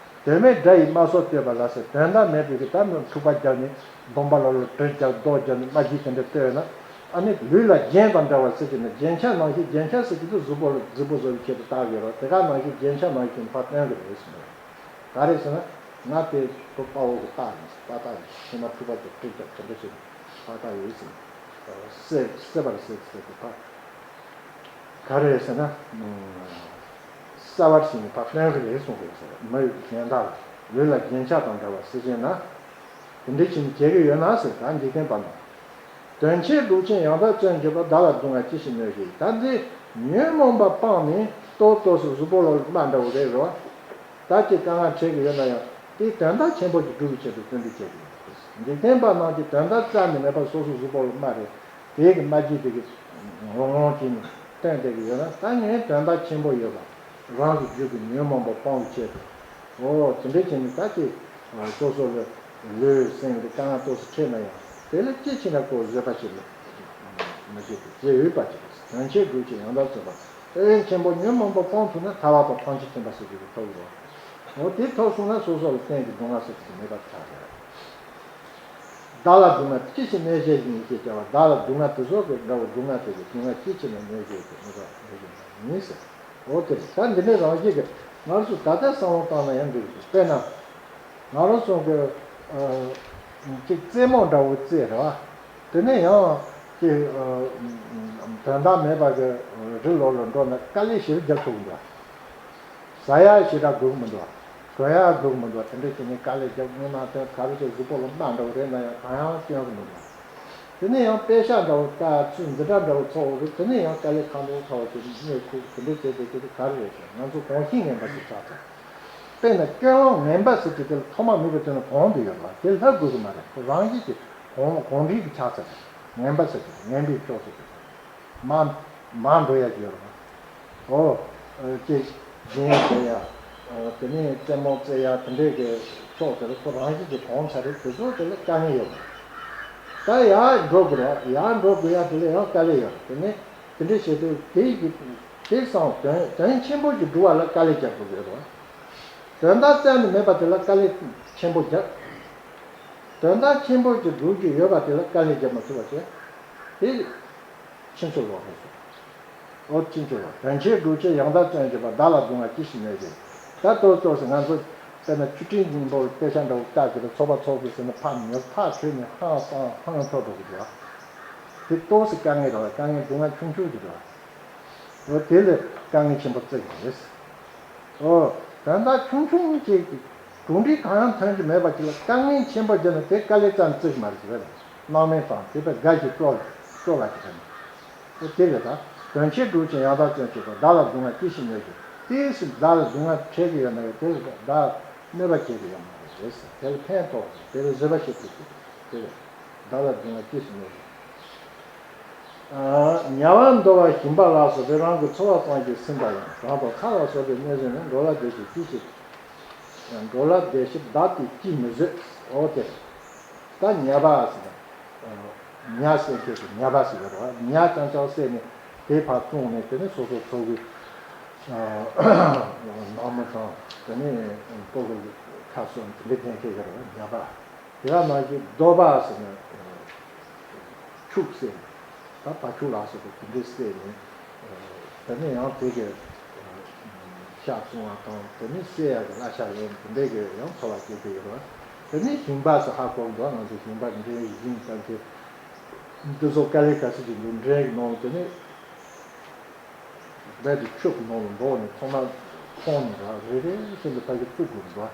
དོན་མེད་དགྲ་ཡིས་དམར་སོགས་བསྟོད་པ་ལ་ཟེར། དོན་དག་མེད་པའི་གི་ད་མི་འཁྲུག་པ་རྒྱག་ནས་སྡོམ་པ་ལ་ལ་གྲི་རྒྱག་རྡོ་རྒྱག་ནས་དམར་གྱིས་དེ་འདྲ་བསྟོད་ན། ཨ་ནི་ལུས་ལ་རྒྱན་དང་འདྲ་བར་སྲིད་ཅེ་ན། རྒྱན་ཆ་ནང་བཞིན། རྒྱན་ཆ་ཟེར་གྱི་དེ་གཟུགས་པོ་ལ་གཟུགས་པོ་བཟོ་བའི་ཆེད་དུ་བཏགས་ཡོད་རེད། དེ་ག་ནང་བཞིན་རྒྱན་ཆ་ནང་བཞིན་ཕར་སྟོན་གྱི་རེད་ཟེར། ག་རེ་ཟེར་ན། ང་དེ་ཁོ་དཔའ་བོ་གི་རྟགས་ཡིན། དཔའ་རྟགས་ཡིན། ཁྱེད་མ་འཁྲུག་པ་དེ་གྲི་རྒྱག་དེ་འདྲ་བྱེད་དཔའ་རྟགས་ཡོད་ཟེར། བསད་བསད་པར་བསད་ཟེར་དེ་ཕར། ག་རེ་ཟེར་ན། བསད་པར་བྱས་ནས་ཕར་སྟོན་གྱི་རེད་གསུངས་པས་ཟེར། མི་གཞན་དག་ལ་ལུས་ལ་རྒྱན་ཆ་དང་འདྲ་བར་སྲིད་ཅེ་ན། དེ་འདྲ་བྱས་ནས་བྱེད་ཀྱི་ཡོད་ན་ཟེར། ད་འཇིག་རྟེན་པ་ན། དོན་ཆེན་སྒྲུབ་ཅིང་ཡང་དག་བརྩོན་བགྱིད་པ། བདག་ལ་སྡུག་བསྔལ་ཅི་ཞིག་གནོད་བྱེད། ད་འདི་ཉོན་མོངས་པ་སྤངས་ནས་ ཏོག་ཏོག་སུ་གཟུགས་པོ་ལ་རྨ་འདྲ་བོ་རེད་རོ། ད་ཅིག་དཀའ་ངལ་འཕྲད་ཀྱི་ཡོད་ན་ཡང་དེའི་དོན་དག་ཆེན་པོ་ཅིག་སྒྲུབ་པའི་ཆེད་དུ་བརྩོན་འགྲུས་བྱེད་དགོས། འཇིག་རྟེན་པ་རྣམས་ཀྱི་དོན་དག་རྩ་ནས་མེད་པར་སོ་སོའི་གཟུགས་པོ་ལ་རྨ་རེད། དེའི་གི་རྨ་རྒྱུད་དེ་གི་ངོ་ངོ་ཅིག་ནས་བསྟན་བསྡད་ཀྱི་ཡོད་ན་ད་ངས་དོན་དག་ཆེན་པོ་ཡོད་པ། རང་གི་རྒྱུད་ཀྱི་ཉོན་མོངས་པ་སྤོང་བའི་ཆེད་དུ། འོ་དེ་འདྲའི་བྱས་ནས་ད་ཅིག་སོ་སོ་ལ་ལུས་སེམས་ཀྱི་དཀའ་ངལ་ཏོག་ཙམ་འཕྲད་ན་ཡང་དེ་ལ་ཅི་བྱས་ན་ཁོ་བཟོད་པ་ཞིག་མི་བྱེད་དེ་བྱེད་འོས་པ་ཅིག་དོན་ཆེན་སྒྲུབ་ཅིང་ཡང་དག་བརྩོན་པ། དེ་ཆེན་པོ་ཉོན་མོངས་པ་སྤོང་ཐུབ་ན་ཐར་པ་དང་ཐམས་ཅད་མཁྱེན་པ་ཟེར་རྒྱུ་དེ་ཐོབ་ཀྱི་རེད། འོ་དེ་ཐོབ་སོང་ན་སོ་སོ་ལ་གཏན་གྱི་སྡུག་བསྔལ་ཟེར་རྒྱུ་དེ་མེད་པར་ཆགས་ཀྱི་རེད། བདག་ལ་སྡུག་བསྔལ་ཅི་ཞིག་གནས་བྱེད་ཡིན་ཞེས་བྱ་བ་བདག་ལ་སྡུག་བསྔལ་དེ་ཚོ་གི་འདྲ་བོ་སྡུག་བསྔལ་དེ་གི་སྡུག་བསྔལ་ཅི་ཞིག་ལ་གནས་བྱེད་ཀྱི་མི་དག་མི་ཞིག་ཡིན་ཟེར། འོ་དེ་རེད། ད་འདི་ནས་རང་བཞིན་གྱི་ང་ཚོ་ད་ལྟ་བསམ་བློ་བཏང་ན་ཡང་འགྲིག་གི་འདུག་དཔེར་ན། ང་རང་ཚོ་གི་ཅིག་རྩེད་མོ་འདྲ་བོ་རྩེ་རེད་བ། དེ་ནས་ཡང་ཅིག་དོན་དག་མེད་པ་གི་རི་ལོགས་ལ་འགྲོ་ན་དཀའ་ལས་ཞེ་པོ་རྒྱག་ཐུབ་གི་འདུག་ཟ་ཡག་ཞེ་དྲག་དགོས་ཀྱི་མི་འདུག་གོན་ཡག་དགོས་ཀྱི་མི་འདུག་དེ་འདྲ་བྱས་ནས་དཀའ་ལས་རྒྱབ་དངོས་གནང་དོན་ག་རེ་བྱས་གཟུགས་པོ་ལ་རྨ་འདྲ་བོ་རེད་ན་ཡང་གང་ཡང་སྐྱོན་གྱི་མི་འདུག་དེ་ནས་ཡང་པེ་ཤ་འདྲ་བོ་དཀའ་ཚུལ་འཛིན་གྲྭ་འདྲ་བོ་ཚོགས་འོང་དུས་དེ་ནས་ཡང་དཀའ་ལས་ཁག་འདྲ་བོ་ཁག་བོ་བྱས་ནས་གནས་ཁུག་དེ་འདྲ་བྱས་བསྡད་རྒྱུ་དེ་ག་རེ་རེད་ཟེར་ང་ཚོ་གོམས་གཤིས་ངན་པ་ཞིག་ཆགས་ཚར། དཔེར་ན་སྐྱོན་ལོག་ངན་པ་ཟེར་གྱི་དེ་ལ་ཐོག་མ་མེད་པའི་དོན་ལ་གོམས་དུ་ཡོད་པ་དེ་ལྷག་དགོས་ཀྱི་མ་རེད། ཁོ་རང་བཞིན་གྱིས་གོམས་གོམས་འདྲིས་ཀྱི་ཆགས་ཚར་རེད། ངན་པ་ཟེར་གྱི་ངན་པའི་ཕྱོགས་ཟེར་གྱི་མ་མ་འགྲོ་ཡ་ཡོད་རེད། ཨོ། ཅིག་རྒྱན་བྱེད་ཡ། དེ་ནས་རྩེད་མོ་རྩེ་ཡ་དེ་འདྲས་ཀྱི་ཕྱོགས་དེ་ལ་ཁོ་རང་བཞིན་གྱིས་གོམས་ཚར་རེད། དེ་ཚོ་དེ་ལ་དཀའ་ངལ་ཡོད་མ་རེད། ད་ཡར་འགྲོ་དགོས་རེད། ཡར་འགྲོ་དགོས་ཡ་དེ་ལ་ཡང་དཀའ་ལས་ཡོད་རེད། དེ་ནས་དེ་འདྲས་བྱེད་དུས་དེ་ཡི་དེ་སང་དོན་དོན་ཆེན་པོ་ཞིག་སྒྲུབ་པ་ལ་དཀའ་ལས་རྒྱག་དགོས་ཡོད་རེད། དོན་དག་རྩ་ནས་མེད་པ་དེ་ལ་དཀའ་ལས་ཆེན་པོ་རྒྱག་དོན་དག་ཆེན་པོ་ཞིག་སྒྲུབ་རྒྱུ་ཡོད་པ་དེ་ལ་དཀའ་ལས་རྒྱག་མ་ཐུབ་པ་བྱས། དེ་ཕྱིན་ཆད་ལོག་རེད་ཟེར། ཨོ་ཕྱིན་ཆད་ལོག་དོན་ཆེན་སྒྲུབ་ཆེད་ཡང་དག་བརྩོན་བྱེད་པ། བདག་ལ་སྡུག་བསྔལ་ཅི་ཞིག་གནས་བྱེད། ད་ཏོག་ཏོག་ཙམ་ང་ཚོ་དཔེར་ན་ཆུ་ཕྲན་སྙིང་པོར་དཔེ་ཆ་འདྲ་བོ་བལྟ་གི་རེད། ཚོགས་པ་ཚོགས་དགོས་ཟེར་ན་ཕར་ཉོ་ཕར་བྲོས་ནས་ཧང་སང་ཧང་འཕྲོ་འགྲོ་གི་འདུག་དེ་ཏོག་ཙམ་དཀའ་ངལ་རེད་བ། དཀའ་ངལ་སྡུག་བསྔལ་ཆུང་ཆུང་ཞིག་རེད་བ། འོ་དེ་ལས་དཀའ་ངལ་ཆེན་པོ་བརྩི་གི་རེད། ཨོ། དོན་དག་ཆུང་ཆུང་ཅིག་གྲུབ་འབྲས་གང་ཡང་ཐོན་གྱི་མེད་པ་ཅིག་ལ་དཀའ་ངལ་ཆེན་པོ་བརྒྱབ་ན་དེ་དཀའ་ལས་ཙམ་བརྩི་གི་མ་རེད་ཟེར་བས། སྣང་མེད་དང་དེ་བས་དགའ་ཞིང་སྤྲོ་སྤྲོ་བ་ཅིག་ཐོན། ཨོ་དེ་རེད་ད། དོན་ཆེན་སྒྲུབ་ཅིང་ཡང་དག་བརྩོན་བྱེད་པ། བདག་ལ་སྡུག་བསྔལ་ཅི་ཞིག་གནོད་བྱེད། དེའི་ཕྱིར་བདག་ལ་སྡུག་བསྔལ་འཕྲད་ཀྱི་ཡོད་ན་ཡང་དེ་ལ་བདག་གནོད་པ་བྱེད་ཀྱི་ཡོད་མ་རེད་ཟེར། དེ་ལ་ཕན་ཐོགས་དེ་ལ་བཟོད་པ་བྱེད་ཐུབ་ཀྱི་རེད། དེ་རེད། བདག་ལ་སྡུག་བསྔལ་ཅི་ཞིག་གནོད་བྱེད། ཉ་བར་འདོད་པ་ཞིམ་པ་ལ་སོགས་པའི་རང་གི་ཚོར་བ་ཙམ་གྱིས་ཟིན་པ་ཡང་རང་དང་ཚྭ་ལ་སོགས་པའི་གནས་ཟིན་ནས་འགྲོ་ལ་བདེ་ཞིང་ཅི་ཞིག་འགྲོ་ལ་བདེ་ཞིང་བདག་དེས་ཅིས་མི་བཟོད། འོ་དེ་ད་ཉ་པ་ཟེར་ན་ཉ་བསད་མཁན་གྱི་ཉ་པ་ཟེར་གྱི་རེད་བ། ཉ་རྐྱང་རྐྱང་བསད་ནས་དེ་ཕར་བཙོངས་ནས་དེ་ནས་སོ་སོ་ཚོ་གི་ནང་མི་དང་དེ་ནས་སྤུ་གུ་ཁ་གསོ་དེ་འདྲ་བསྟེན་མཁན་གྱི་རེད་བ་ཉ་པ། དེ་ག་ནང་བཞིན་རྡོ་པ་ཟེར་ན་ཕྱུགས་བསད་ནས་ད་བ་ཕྱུགས་ལ་སོགས་པ་དེ་འདྲས་བསད་ནས་དེ་ནས་ཡང་དེ་གའི་ཤ་བཙོང་བ་དང་དེ་ནས་བསད་ཡག་གི་གླ་ཆ་ལེན་དེ་འདྲས་ཀྱི་ཡང་འཚོ་བ་སྐྱེལ་གྱི་ཡོད་རེད། དེ་ནས་ཞིང་པ་ཟེར་ཧ་གོ་འདུག་ང་ཚོ་ཞིང་པ་འདྲེན་ཞིང་ཙམ་གྱི་འདི་ཚོ་དཀའ་ལས་ག་ཚོད་ཅིག་འདུག་འདྲེན་གྱི་ནང་དེ་ནས། རྦད་དེ་ཆུ་གི་ནང་ལ་འབོག་ནས་ཚང་མ་ཁོང་ནས་ར་རེ་རེ་བཞིན་དུ་ཕ་གི་བཙུགས་དགོས་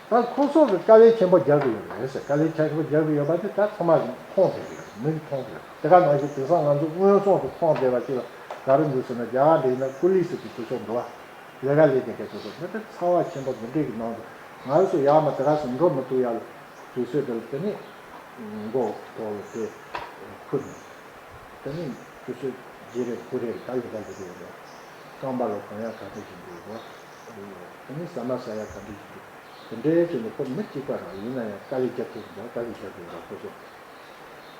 འདུག་ད་ཁོ་ཚོ་གི་དཀའ་ལས་ཆེན་པོ་རྒྱག་གི་ཡོད་རེད་ཟེར། དཀའ་ལས་ཆེན་པོ་རྒྱག་གི་ཡོད་པ་དེ་ད་ཚང་མ་མཐོང་བསྡད་ཀྱི་ཡོད་རེད། མིག་མཐོང་བསྡད་ཀྱི་ཡོད་རེད། དེ་ག་ནང་བཞིན་དེང་སང་ང་ཚོ་མངོན་སུམ་དུ་མཐོང་བསྡད་པ་ཅིག་ལ་ག་རེ་འདུག་ཟེར་ན་རྒྱ་གར་འདི་ཡིན་ན་ཀུ་ལི་ཟེར་གྱི་དེ་ཚོ་འདུག་བ། ལས་ཀ་ལས་ཀྱི་སྐད་ཆ་ཚོ་དེ་ཚོ་ཚ་བ་ཆེན་པོ་འདི་འདྲས་ཀྱི་ནང་དུ་ང་ཚོ་ཡར་མར་དེ་ག་སེ་འགྲོ་མི་ཐུབ་ཡ་ལ་དུས་ཚོད་དེ་ལ་དེ་ནས་མགོ་ཐོག་ལ་དེ་ཁུར་ནས། དེ་ནས་ཆུ་ཚོད་བརྒྱད་རེ་དགུ་རེ་ལ་ལས་ཀ་ལས་ཀྱི་ཡོད་རེད། རྐང་པ་ལ་གོན་ཡག་ག་འདྲ་ཞིག་འདུག་རོ། དེ་ནས་ཟ་མ་ཟ་ཡག་ག་འདྲ་ཞིག་འདུག་དེ་འདྲའི་ཆེད་དུ་ཁོ་མི་གཅིག་པ་རང་ཡིན་ན་ཡང་དཀའ་ལས་རྒྱབ་ཐུབ་ཀྱི་འདུག་དཀའ་ལས་རྒྱབ་ཀྱི་ཡོད་རེད་ཁོ་ཚོ།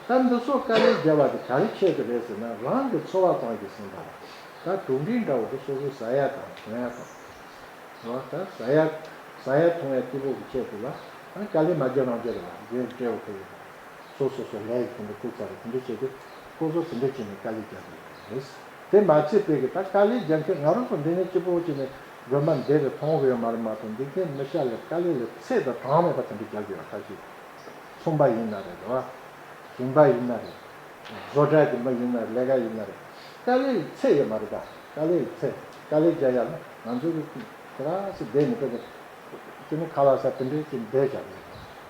ད་འདི་ཚོ་དཀའ་ལས་རྒྱབ་པ་དེ་ག་རེ་ཆེད་དུ་རེད་ཟེར་ན་རང་གི་འཚོ་བ་ཙམ་གྱིས་ཟིན་པ་ལ་ད་གྲུབ་འབྲས་འདྲ་བོ་དེ་སོ་སོས་ཟ་ཡག་དང་གོན་ཡག་དང་། རོ། ད་ཟ་ཡག་ཟ་ཡག་འཐུང་ཡག་སྐྱིད་པོ་གི་ཆེད་དུ་ལ་ཨ་དཀའ་ལས་མ་རྒྱབ་རང་རྒྱབ་རེད་བ། རྒྱུན་སྤྲད་འོ་ཁོ་ཡོད། སོ་སོ་སོ་ལས་ཡག་དེ་འདྲ་བསྐུར་ཚར་རེད། དེ་འདྲ་བྱས་ཏེ་ཁོ་ཚོ་དེ་འདྲ་བྱས་ནས་དཀའ་ལས་རྒྱག་གི་རེད། དེ་མ་ཚད་པའི་གི་ད་དཀའ་ལས་རྒྱག་མཁན་ང་རང་ཚོ་འདི་ནས་སྐྱིད་པོ་བྱས་ནས་དགོན་པ་འདི་རུ་མཐོང་གི་ཡོད་མ་རེད་མ་གཏོགས་འདི་གའི་མི་ཤ་ལས་དཀའ་ལས་ལས་ཚད་དང་གྲངས་མེད་པ་དེ་འདྲ་རྒྱག་གི་ཡོད་ཁ་ཤས། ཚོང་པ་ཡིན་ན་རེད་རེད་བ། ཞིང་པ་ཡིན་ན་རེད། བཟོ་གྲྭ་གི་མི་ཡིན་ན་ལས་ཀ་ཡིན་ན་རེད། དཀའ་ལས་ཚད་ཡོད་མ་རེད་ད། དཀའ་ལས་ཚད། དཀའ་ལས་རྒྱག་ཡག་ན་ང་ཚོ་གི་དེ་ག་སེ་བསྡད་མི་ཐུབ་པ། དེ་ནི་ཁ་ལག་ཟ་དེ་འདྲའི་ཅིག་བསྡད་བཞག་རེད།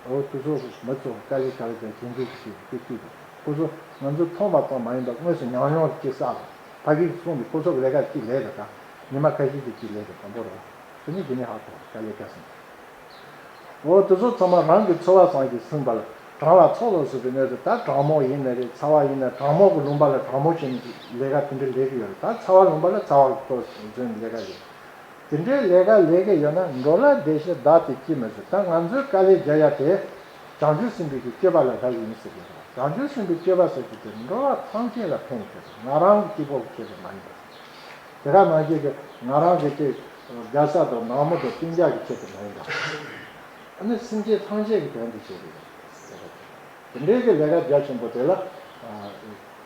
འོ་དེ་ཚོ་མི་ཚོ་དཀའ་ལས་ག་རེ་བྱས་ཁྱིམ་མཚེས་ཀྱི་ཅིག་ཅིག་ཅིག་ཁོ་ཚོ་ང་ཚོ་མཐོང་བ་ཙམ་མ་ཡིན་པར་དངོས་སུ་ཉམས་མྱོང་ཅིག་བསགས་པ། ཕ་གིར་སོང་ནས་ཁོ་ཚོ་གི་ལས་ཀ་ཅིག་ལས་རེད་ད། ཉི་མ་ཁ་ཤས་ཀྱི་ཅིག་ལས་ཀྱི་དང་པོ་རེད། དེ་ནས་དེ་ནས་ཧ་གོ་དཀའ་ལས་རྒྱག་སོང་། འོ་དེ་ཚོ་ཚང་མ་རང་གི་འཚོ་བ་བཟང་ཞིང་ཟིན་པ་ལ་གྲང་ལ་ཚོགས་ལ་སོགས་པའི་གནས་སུ། ད་གྲང་མོ་ཡིན་ན་རེད། ཚ་བ་ཡིན་ན། གྲང་མོ་གི་ལུང་པ་ལ་གྲང་མོ་བྱས་ནས་ལས་ཀ་དེ་འདྲ་ལས་ཀྱི་ཡོད་རེད། ད་ཚ་བ་ལུང་པ་ལ་ཚ་བ་གི་ཐོག་འཛིན་ལས་ཀ་ལས། དེ་འདྲའི་ལས་ཀ་ལས་ཀྱི་ཡོད་ན། འགྲོ་ལ་བདེ་ཕྱིར་བདག་དེ་ཅིས་མི་བཟོད། ད་ང་ཚོས་དཀའ་ལས་རྒྱག་ཡ་དེ་བྱང་ཆུབ་སེམས་དཔའི་གི་སྤྱོད་པ་ལ་བཞག་གི་ཡིན་ཟེར་གྱི་འདུག་བྱང་ཆུབ་སེམས་དཔའི་སྤྱོད་པ་ཟེར་གྱི་དེ་འགྲོ་བ་ཐམས་ཅད་ལ་ཕན་ཡོད་པ། ང་རང་གི་སྐྱིད་པོ་གི་ཆེད་དུ་མ་ཡིན་པ། དེ་ག་ནང་བཞིན་གྱི་ང་རང་གི་དེ་རྒྱལ་ས་དང་ནང་མི་དང་སྤུན་ཀྱག་གི་ཆེད་དུ་མ་ཡིན་པ། ཨ་ནི་སེམས་ཅན་ཐམས་ཅད་ཀྱི་དོན་དུ་བྱེད་དགོས། དེ་འདྲའི་གི་ལས་ཀ་རྒྱ་ཆེན་པོ་དེ་ལ།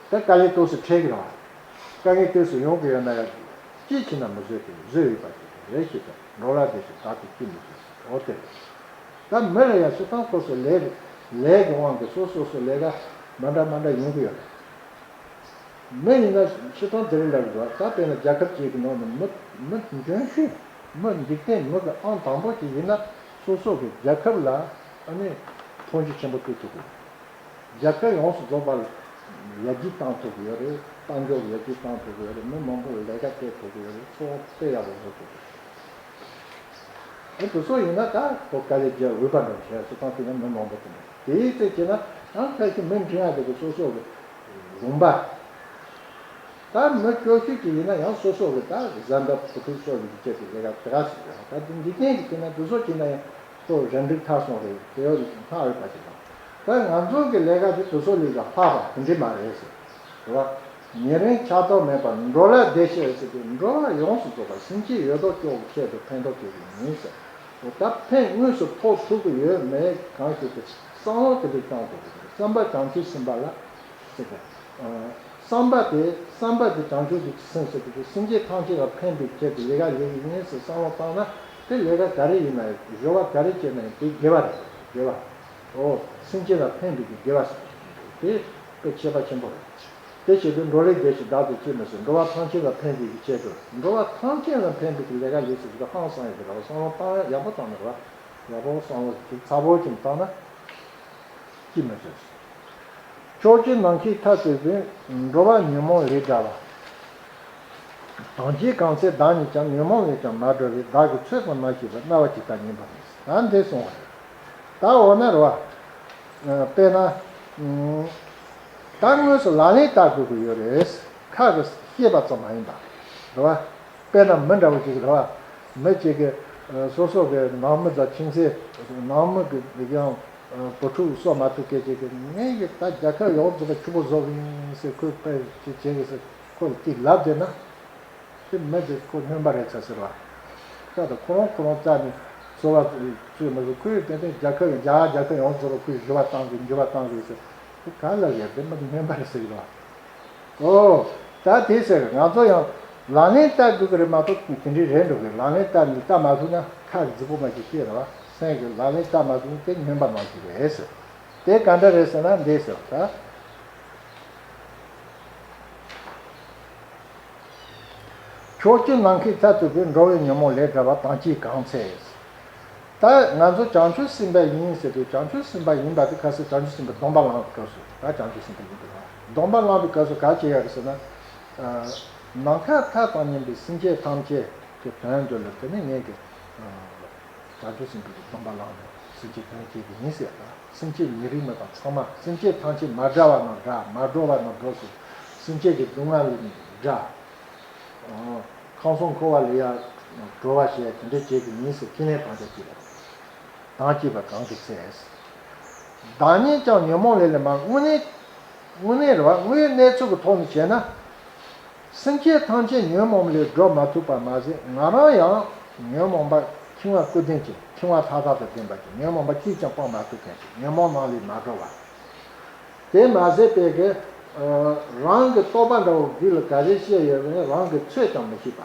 ད་དཀའ་ལས་ཏོག་ཙམ་འཕྲད་ཀྱི་རེད་བ། དཀའ་ངལ་ཏོག་ཙམ་ཡོང་གི་ཡོད་ན་ཡང་། ཅིས་བྱས་ན་མི་བཟོད་ཀྱི། བཟོད་འོས་པ་ཞིག་རེད་ཞེས་པ། འགྲོ་ལ་བདེ་ཕྱིར་བདག་དེ་ཅིས་མི་བཟོད། འོ་དེ་རེད། ད་མི་ལ་ཡང་སྤྱིར་བཏང་སོ་སོ་ལས། ལས་ཀྱི་དབང་གིས་སོ་སོ་སོ་ལས་ཀ་མ་འདྲ་མ་འདྲ་ཡོང་གི་ཡོད་རེད། མི་ཡིན་ན་སྤྱིར་བཏང་དེ་རིང་ལ་འགྲོ་བ། ད་དཔེར་ན་རྒྱལ་ཁབ་ཅིག་གི་ནང་ནས་མི། མི་འཇོན་ཤོས། མི་འཇིག་རྟེན་མི་གི་ཨང་དང་པོ་ཅིག་ཡིན་ན། སོ་སོ་གི་རྒྱལ་ཁབ་ལ་ཨ་ནི་མཐོང་ཆེན་ཆེན་པོ་སྤྲོད་ཐུབ་དགོས། རྒྱལ་ཁབ་ཡོངས་སུ་རྫོགས་པ་ལ་ཡར་རྒྱས་བཏང་ཐུབ་ཀྱི་ཡོད་རེད། དཔལ་འབྱོར་ཡར་རྒྱས་བཏང་ཐུབ་ཀྱི་ཡོད་རེད། མི་མང་པོ་ལ་ལས་ཀ་སྤྲད་ཐུབ་ཀྱི་ཡོད་རེད། འཚོ་བ་དཔེ་ཡག་པོ་བཟོ་ཐུབ་ཀྱི་ཡོད་རེད། ཨ་དེ་ཚོ་ཡིན་ན་ད་ཁོ་དཀའ་ལས་རྒྱག་འོས་པ་འདྲ་བྱས་སུ་བཏང་ཐུབ་ན། མི་མང་པོ་དེ་འདྲ་དེའི་ཚེ་བྱས་ན་ཡང་ཁ་ཤས་མི་འབྲིང་ཡག་དེ་གི་སོ་སོ་གི་ལུང་པ། ད་མི་སྐྱོ་ཤོས་ཅིག་ཡིན་ན་ཡང་སོ་སོ་གི་ད་བཟའ་ཟླ་བུ་ཕྲུག་སོགས་ཀྱི་སྤྱད་དེ་ལས་ཀ་དེ་ག་ཟེར་ཡང་། ད་འཇིག་རྟེན་གྱི་བྱས་ན་དེ་ཚོ་བྱས་ན་ཡང་ཁོ་རབ་འབྲིང་ཐར་སོང་རེད། དེ་ཡང་སྔགས་ཡོད་པ་ཞིག་དང་། ད་ང་ཚོ་གི་ལས་ཀ་དེ་དེ་ཚོ་ལས་ཀ་ལྷག་པ་དེ་འདྲ་མ་རེད་ཟེར། རེད་བ། ཉེ་རིང་ཆགས་ཐོགས་མེད་པར་འགྲོ་ལ་བདེ་ཕྱིར་ཟེར་དུས། འགྲོ་བ་ཡོངས་སུ་རྫོགས་པ་སེམས་ཅན་ཡོད་དོ་ཅོག་གི་ཆེད་དུ་ཕན་ཐོགས་བྱེད་དགོས་ཡིན་ཟེར། ད་ཕན་དངོས་སུ་ཐོགས་ཐུབ་ཀྱི་ཡོད་མེད་གང་ཞིག་ཏུ་བསམ་བློ་དེ་འདྲ་བཏང་དགོས་ཀྱི་རེད། བསམ་པ་བྱང་ཆུབ་སེམས་དཔའ་ལ་ཟེར་གི། བསམ་པ་དེ། བསམ་པ་དེ་བྱང་ཆུབ་ཀྱི་སེམས་ཟེར་དུས། སེམས་ཅན་ཐམས་ཅད་ལ་ཕན་པའི་ཆེད་དུ་ལས་ཀ་ལས་ཀྱི་ཡིན་ཟེར་བསམ་བློ་བཏང་ན། དེ་ལས་ཀ་ག་རེ་ཡིན་ན་ཡང་། སྦྱོར་བ་ག་རེ་བྱས་ན་ཡང་དེ་དགེ་བ་རེད། དགེ་བ། འོ། སེམས་ཅན་ལ་ཕན་པའི་གི་དགེ་བ་ཟེར་དེ་དཔེ་ཁྱད་པར་ཆེན་པོ་རེད། དེ་བྱེད་དུས་འགྲོ་ལས་བདེ་ཕྱིར་བདག་དེ་ཅིས་མི་བཟོད། འགྲོ་བ་ཐམས་ཅད་ལ་ཕན་པའི་གི་ཆེད་དུ། འགྲོ་བ་ཐམས་ཅད་ལ་ཕན་པའི་གི་ལས་ཀ་ལས་ཟེར་གི། ཧང་སང་ཡོད་གི་རེད་བ། བསམ་བློ་བཏང་ཡག་པོ་བཏང་ནི་རེད་བ། ཡག་པོ་བསམ་བློ་ཅིག་ཚ་པོ་ཅིག་བཏང་ན་ཅིས་མི་བཟོད། ཕྱོགས་བཅུའི་ནམ་མཁའི་མཐས་གཏུགས་པའི། འགྲོ་བ་ཉོན་མོངས་ལས་བསྒྲལ་བ། དམ་ཅན་གང་ཚེ་བདག་ཉིད་ཀྱང་། ཉོན་མོངས་ལས་ཀྱང་མ་གྲོལ་བའི། བདག་གིས་ཚོད་ཙམ་མ་ཤེས་པར། སྨྲ་བ་ཇི་ལྟར་ཉན་པར་ནུས། ད་འདི་གསུངས་པ་རེད། ད་འོ་ན་རེད་བ། དཔེར་ན། ད་དངོས་སུ་ལག་ལེན་བསྟར་དགོས་ཀྱི་ཡོད་རེད། ཁ་གིས་བཤད་པ་ཙམ་མ་ཡིན་པ། རེད་བ། དཔེར་ན་མི་འདྲ་བོ་ཅིག་རེད་བ། མི་གཅིག་གིས་སོ་སོ་གི་ནང་མི་དང་ཁྱིམ་མཚེས། ནང་མི་གི་ཡང་བུ་ཕྲུག་གསོ་མ་ཐུབ་མཁན་ཅིག་གིས། ངས་ཀྱི་ད་རྒྱལ་ཁབ་ཡོངས་རྫོགས་པ་ཕྱུག་པོ་བཟོ་གི་ཡིན་ཟེར། ཁོས་དཔེ་ཅིག་བྱེད་གི་ཟེར། ཁོ་ལ་ཅིག་ལབ་བསྡད་ན། དེ་མི་དེ་ཁོ་སྨྱོན་པ་རེད་ཚ་ཟེར་བ། ཁ་དང་ཁོ་རང་ཁོ་རང་རྩ་ནས་འཚོ་བ་རྩོད་མི་དགོས། ཁོས་ཏན་ཏན་རྒྱལ་ཁབ་ཡང་རྒྱ་རྒྱལ་ཁབ་ཡོངས་རྫོགས་ལ་ཁོས་ཞུ་བ་བཏང་གི། འགྱུར་བ་བཏང་གི་ཟེར། དེ་ག་ལ་ཡོད། དེ་མི་དེ་སྨྱོན་པ་རེད་ཟེར་གི་རེད་བ། ཨོ། ད་དེ་ཟེར། ང་ཚོ་ཡང་ལག་ལེན་བསྟར་དགོས་ཀྱི་རེད་མ་གཏོགས། དེ་འདྲའི་རེད་འགྲོ་གི། ལག་ལེན་བསྟར་ནས་བསྟར་མ་ཐུབ་ན། ཁ་གི་རྫིག་པོ་མ་ཞིག་བཤད་རེད་བ། སེམས་ཀྱི་ལག་ལེན་བསྟར་མ་ཐུབ་ན་དེ་སྨྱོན་པ་ནང་བཞིན་རེད་ཟེར། དེ་ག་འདྲ་རེད་ཟེར་ན་འདི་ཟེར་བ་ད། ཕྱོགས་བཅུའི་ནམ་མཁའི་མཐས་གཏུགས་པའི། འགྲོ་བའི་ཉོན་མོངས་ལས་བསྒྲལ་བ། དམ་ཅན་གང་ཚེ། ད་ང་ཚོ་བྱང་ཆུབ་སེམས་དཔའ་ཡིན་ཟེར་དུས། བྱང་ཆུབ་སེམས་དཔའ་ཡིན་པ་དེ་ག་ཟེར། བྱང་ཆུབ་སེམས་དཔའི་སྡོམ་པ་བླངས་པའི་སྐབས་སུ། ད་བྱང་ཆུབ་སེམས་དཔའ་ཡིན་པའི་སྡོམ་པ་བླངས་པའི་སྐབས་སུ་ག་བྱེད་ཡ་རེད་ཟེར་ན། ནམ་མཁའ་མཐའ་དང་མཉམ་པའི་སེམས་ཅན་ཐམས་ཅད་ཀྱི་དོན་དུ་ལ། དེ་ནི་ངས་ཀྱི་བྱང་ཆུབ་སེམས་དཔའི་སྡོམ་པ་བླངས་ནས་སེམས་ཅན་དོན་བྱེད་ཀྱི་ཡིན་ཟེར། ད་སེམས་ཅན་ཉེ་རིང་མི་དང་ཚང་མ། སེམས་ཅན་ཐམས་ཅད་མ་བསྒྲལ་བ་རྣམས་བསྒྲལ། མ་འགྲོ་བ་རྣམས་འགྲོ་ཟེར། སེམས་ཅན་གྱི་སྡུག་བསྔལ་ལས་བསྒྲལ། ཁམས་གསུམ་འཁོར་བ་ལས་ཡར་གྲོལ་བ་བྱས། དེ་འདྲ་བྱེད་ཀྱི་ཡིན་ཟེར། ཁས་ལེན་དམ་བཅའ་བྱས་པ། དམ་བཅས་པ་གང་གི་ཚེ། བདག་ཉིད་ཀྱང་ཉོན་མོངས་ལས་ལས་མ། དངོས་གནས། དངོས་གནས་རེད་བ། དངོས་ཡོད་གནས་ཚུལ་གྱི་ཐོག་ནས་བྱས་ན། སེམས་ཅན་ཐམས་ཅད་ཉོན་མོངས་ལས་སྒྲོལ་མ་ཐུབ་པ་མ་ཟད། ང་རང་ཡང་ཉོན་མོངས་པ་འཆིང་བ་ཀུན་ལྡན་གྱི། འཆིང་བ་མཐའ་དག་ཏུ་ལྡན་པ་གི། ཉོན་མོངས་པ་ཅིས་ཀྱང་སྤང་མ་ཐུབ་མཁན་གྱི། ཉོན་མོངས་རྣམས་ལས་མ་གྲོལ་བ། དེ་མ་ཟད་པའི་གི། རང་གི་རྟོག་པ་འདྲ་བོ་རྒྱུད་ལ་ག་རེ་སྐྱེས་ཡོད་མེད་རང་གིས་ཚོད་ཀྱང་མི་ཤེས་པ།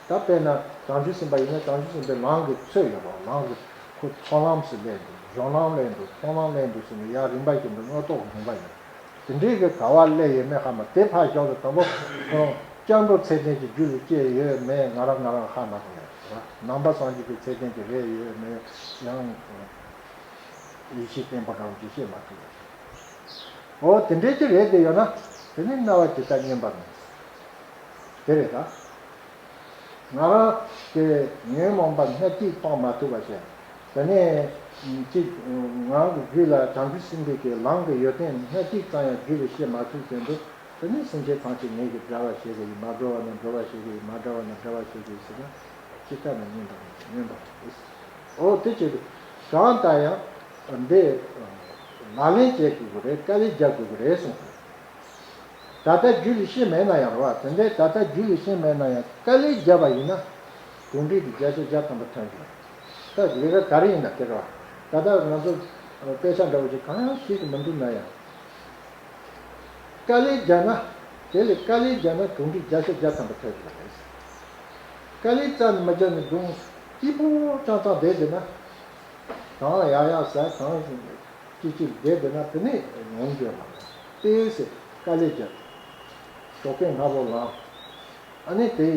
ད་དཔེར་ན་བྱང་ཆུབ་སེམས་དཔའ་ཡིན་ན། བྱང་ཆུབ་སེམས་དཔའི་ལམ་གྱི་ཚོད་ཡོད་པ། ལམ་གྱི་ཁོ་ཚོགས་ལམ་ཟེར་སླེབས་འདུག་གཞུང་ལམ་སླེབས་འདུག་མཐོང་ལམ་སླེབས་འདུག་ཟེར་ནས་ཡར་རིམ་པ་བཞིན་དུ་མངོན་རྟོགས་ཀྱི་ལུང་པ་ཡིན། དེ་འདྲའི་གི་ག་བ་སླེབས་ཡོད་མེད་ཧ་མ། དེ་ཕར་ཞོག་ལ་དང་པོ་ཁོ་རང་སྐྱབས་འགྲོ་ཚད་ལྡན་གྱི་རྒྱུད་ལ་སྐྱེས་ཡོད་མེད་ང་རང་ང་རང་ཧ་མ་གོ་ཡ། ནང་པ་སངས་རྒྱས་ཀྱི་ཚད་ལྡན་གྱི་རེད་ཡོད་མེད་ཡང་ཡེ་ཤེས་བརྟན་པོ་འདྲ་བོ་ཅིག་ཤེས་མ་ཐུབ་ཡ། འོ་དེ་འདྲའི་ཅིག་རེད་དེ་ཡོད་ན། དེ་ནི་སྨྲ་བ་ཇི་ལྟར་ཉན་པར་ནུས། དེ་རེད་ད། ང་རང་གི་ཉོན་མོངས་པ་སྣ་གཅིག་སྤང་མ་ཐུབ་པ་བྱས། དེ་ནས་གཅིག་ང་རང་གི་རྒྱུད་ལ་བྱང་ཆུབ་སེམས་དཔའི་གི་ལམ་གྱི་ཡོན་ཏན་སྣ་གཅིག་ཙམ་ཡང་རྒྱུད་ལ་སྐྱེ་མ་ཐུབ་བཞིན་དུ། དེ་ནས་སེམས་ཅན་ཐམས་ཅད་ངེད་ཀྱིས་བསྒྲལ་བར་བྱེད་ཀྱི་ཡིན། མ་བསྒྲལ་བ་ན་བསྒྲལ་བར་བྱེད་ཀྱི་ཡིན། མ་བསྒྲལ་བ་ན་བསྒྲལ་བར་བྱེད་ཀྱི་ཡིན་ཟེར་ན། ཅི་ལྟར་ན་ཉོན་དང་ཉོན་པ་རེད། འོ་དེ་བྱེད་དུས་གང་ལྟར་ཡང་འདི་ལག་ལེན་བྱེད་དགོས་ཀྱི་རེད། དཀའ་ལས་རྒྱག་དགོས་ཀྱི་རེད་གསུངས། ད་ལྟ་རྒྱུད་ལ་ཤེས་མེད་ན་ཡང་རེད་བ། དེ་འདྲའི་ད་ལྟ་རྒྱུད་ལ་ཤེས་མེད་ན་ཡང་དཀའ་ལས་བརྒྱབ་པ་ཡིན་ན་གྲུབ་འབྲས་དེ་བརྒྱ་ཆ་བརྒྱ་ཐམ་པ་ཐོན་གྱི་རེད། ད་ལས་ཀ་ག་རེ་ཡིན་ན་དེ་རེད་བ། ད་ལྟ་ང་ཚོ་དཔེ་ཆ་འདྲ་བོ་ཅིག་གང་ཡང་ཤེས་ཀྱི་མི་འདུག་ན་ཡང་། དཀའ་ལས་བརྒྱབ་ན། དེ་ལས་དཀའ་ལས་བརྒྱབ་ན་གྲུབ་འབྲས་བརྒྱ་ཆ་བརྒྱ་ཐམ་པ་ཐོན་གྱི་རེད། དཀའ་ལས་རྩ་ནས་མ་བརྒྱབ་ནས་སྒྲུང་སྐྱིད་པོ་ཅང་ཙང་བསྡད་བསྡད་ན། གང་ཡག་ཡག་ཟ། གང་སྐྱིད་སྐྱིད་བསྡད་བསྡད་ན་དེ་ནས་ཡོང་རྒྱུ་མ་རེད། དེ་ཟེར་དཀའ་ལས་བརྒྱབ། ཞོགས་ཀས་སྔ་པོ་ལངས། ཨ་ནི་དེ་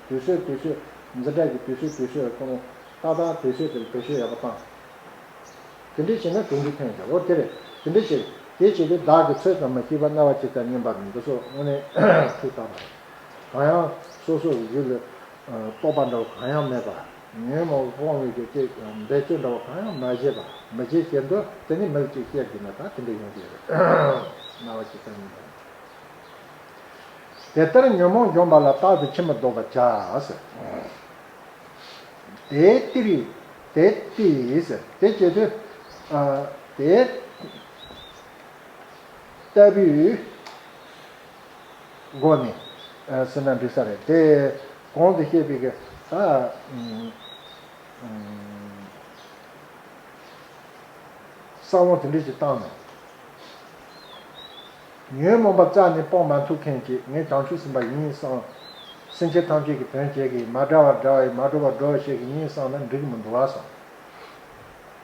དུས་ཚོད་དུས་ཚོད། འཛིན་གྲྭ་གི་དུས་ཚོད་དུས་ཚོད་ཁོ་རང་ཏག་ཏག་དུས་ཚོད་དེར་བེད་སྤྱོད་ཡག་པོ་བཏང་། དེ་འདྲས་བྱས་ན་གྲུབ་འབྲས་ཐོན་ཡོད། འོ་དེ་རེད། དེ་འདྲས་བྱས། དེ་བྱས་ཏེ་བདག་གིས་ཚོད་ཙམ་མ་ཤེས་པར་རྣ་བ་ཅི་ལྟར་སྨྱོན་པ་མིན་འདུག་སོགས་དངོས་གནས་ཐུགས་དམ་པ་རེད། གང་ཡང་སོ་སོ་གི་རྒྱུད་ལ་རྟོག་པ་འདྲ་བོ་གང་ཡང་མེད་པ། ཉོན་མོངས་སྤོང་བའི་གི་ཅིག་འབད་རྩོལ་འདྲ་བོ་གང་ཡང་མ་བྱས་པ། མི་བྱེད་བཞིན་དུ་དེ་ནི་མི་ལ་ཅིག་བཤད་དགོས་ན་ད་དེ་འདྲས་ཡོང་གི་རེད། རྣ་བ་ཅི་ལྟར་སྨྱོན་པ་མིན། དེ་ལྟར་ཉོན་མོངས་འཇོམས་པ་ལ། རྟག་ཏུ་ཕྱི་མི་ལྡོག་པར་བྱ་ཟེར། དེ་ལྟར། དེ་ལྟར་ཟེར། དེ་བྱེད་དུས། ཨ། དེ་ལྟ་བུའི་སྒོ་ནས། ཨ། ཟེར་ན་འགྲིག་ས་རེད། དེ་གོང་དུ་བཤད་པའི་གི་ད། ཨ། ཨ། བསམ་བློ་དེ་འདྲ་ཞིག་བཏང་ནས། ཉོན་མོངས་པ་རྩ་ནས་སྤོང་མ་ཐུབ་མཁན་གྱི་ངས་བྱང་ཆུབ་སེམས་དཔའ་ཡིན་བསམ། སེམས་ཅན་ཐམས་ཅད་ཀྱི་དོན་བྱེད་ཀྱི་ཡིན། མ་བསྒྲལ་བར་བསྒྲལ་བ་ཡིན། མ་གྲུབ་པར་གྲུབ་པ་བྱེད་ཀྱི་ཡིན་བསམ་ན་འགྲིག་གི་མི་འདུག་བསམ།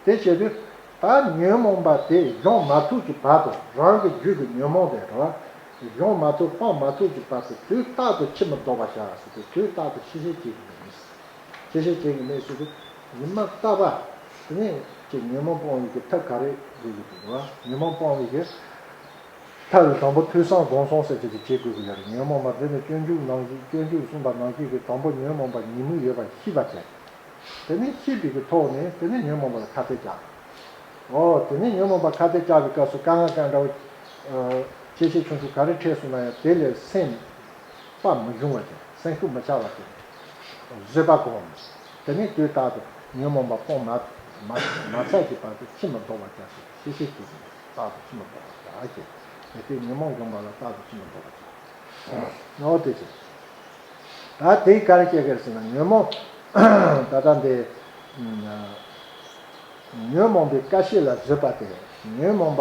དེ་བྱེད་དུས་ད་ཉོན་མོངས་པ་དེ་སྦྱོང་མ་ཐུབ་ཀྱི་བར་དུ། རང་གི་རྒྱུད་ཀྱི་ཉོན་མོངས་དེ་རེད་བ། སྦྱོང་མ་ཐུབ་སྤང་མ་ཐུབ་ཀྱི་བར་དུ་དུས་རྟག་ཏུ་ཕྱི་མི་ལྡོག་པར་བྱ་ཟེར་དུས་དུས་རྟག་ཏུ་ཕྱི་བཤོལ་བྱེད་ཀྱི་མེད། ཕྱི་བཤོལ་བྱེད་ཀྱི་མེད་ཟེར་དུས་ཉི་མ་རྟག་པ། དེ་ནས་ཀྱི་ཉོན་མོངས་སྤོང་བའི་གི་ཐབས་ག་རེ་དགོས་ཀྱི་འདུག་བ། ཉོན་མོངས་སྤོང་བའི་གི་ཐབས་དང་པོ་ཐོས་བསམ་སྒོམ་གསུམ་ཟེར་གྱི་དེ་བྱེད་དགོས་ཀྱི་ཡོད་རེད། ཉོན་མོངས་པ་འདི་ནི་སྤྱོད་འཇུག་ནང་བཞིན། སྤྱོད་འཇུག་གསུངས་པ་ནང་བཞིན་གྱི་དང་པོ་ཉོན་མོངས་པ་ཉོན་མུས་ཡོད་པ་ཤེས་པ་དེ། དེ་ནས་ཤེས་པའི་གི་ཐོག་ནས་དེ་ནས་ཉོན་མོངས་པ་ལ་ཁ་གཏད་བཅག། འོ། དེ་ནས་ཉོན་མོངས་པ་ཁ་གཏད་བཅག་པའི་སྐབས་སུ་དཀའ་ངལ་གང་འདྲ་བོ། ཨ། ཆེ་ཆེ་ཆུང་ཆུང་ག་རེ་འཕྲད་སོང་ན་ཡང་དེ་ལས་སེམས་པ་མི་ཤོང་བ་ཅིག་སེམས་ཤུགས་མི་ཆག་པ་ཅིག་བཟོད་པ་སྒོམ། དེ་ནས་དུས་རྟག་ཏུ་ཉོན་མོངས་པ་སྤོང་མ་མ་མ་ཚར་གྱི་བར་དུ་ཕྱི་མི་ལྡོག་པར་བྱ་ཟེར། ཤེས་ཤེས་ཀྱིས་རྟག་ཏུ་ཕྱི་མི་ལྡོག་པར་བྱ་ཞེས། དེ་ལྟར་ཉོན་མོངས་འཇོམས་པ་ལ། རྟག་ཏུ་ཕྱི་མི་ལྡོག་པར་བྱ། འོ་དེ་བྱས། ད་དེ་ག་རེ་བཤད་ཀྱི་རེད་ཟེར་ན། ཉོན་མོངས། ད་ལྟ་འདི། ཉོན་མོངས་པའི་ཀ་ཤེད་ལ་བཟོད་པ་སྟེ། ཉོན་མོངས་པ་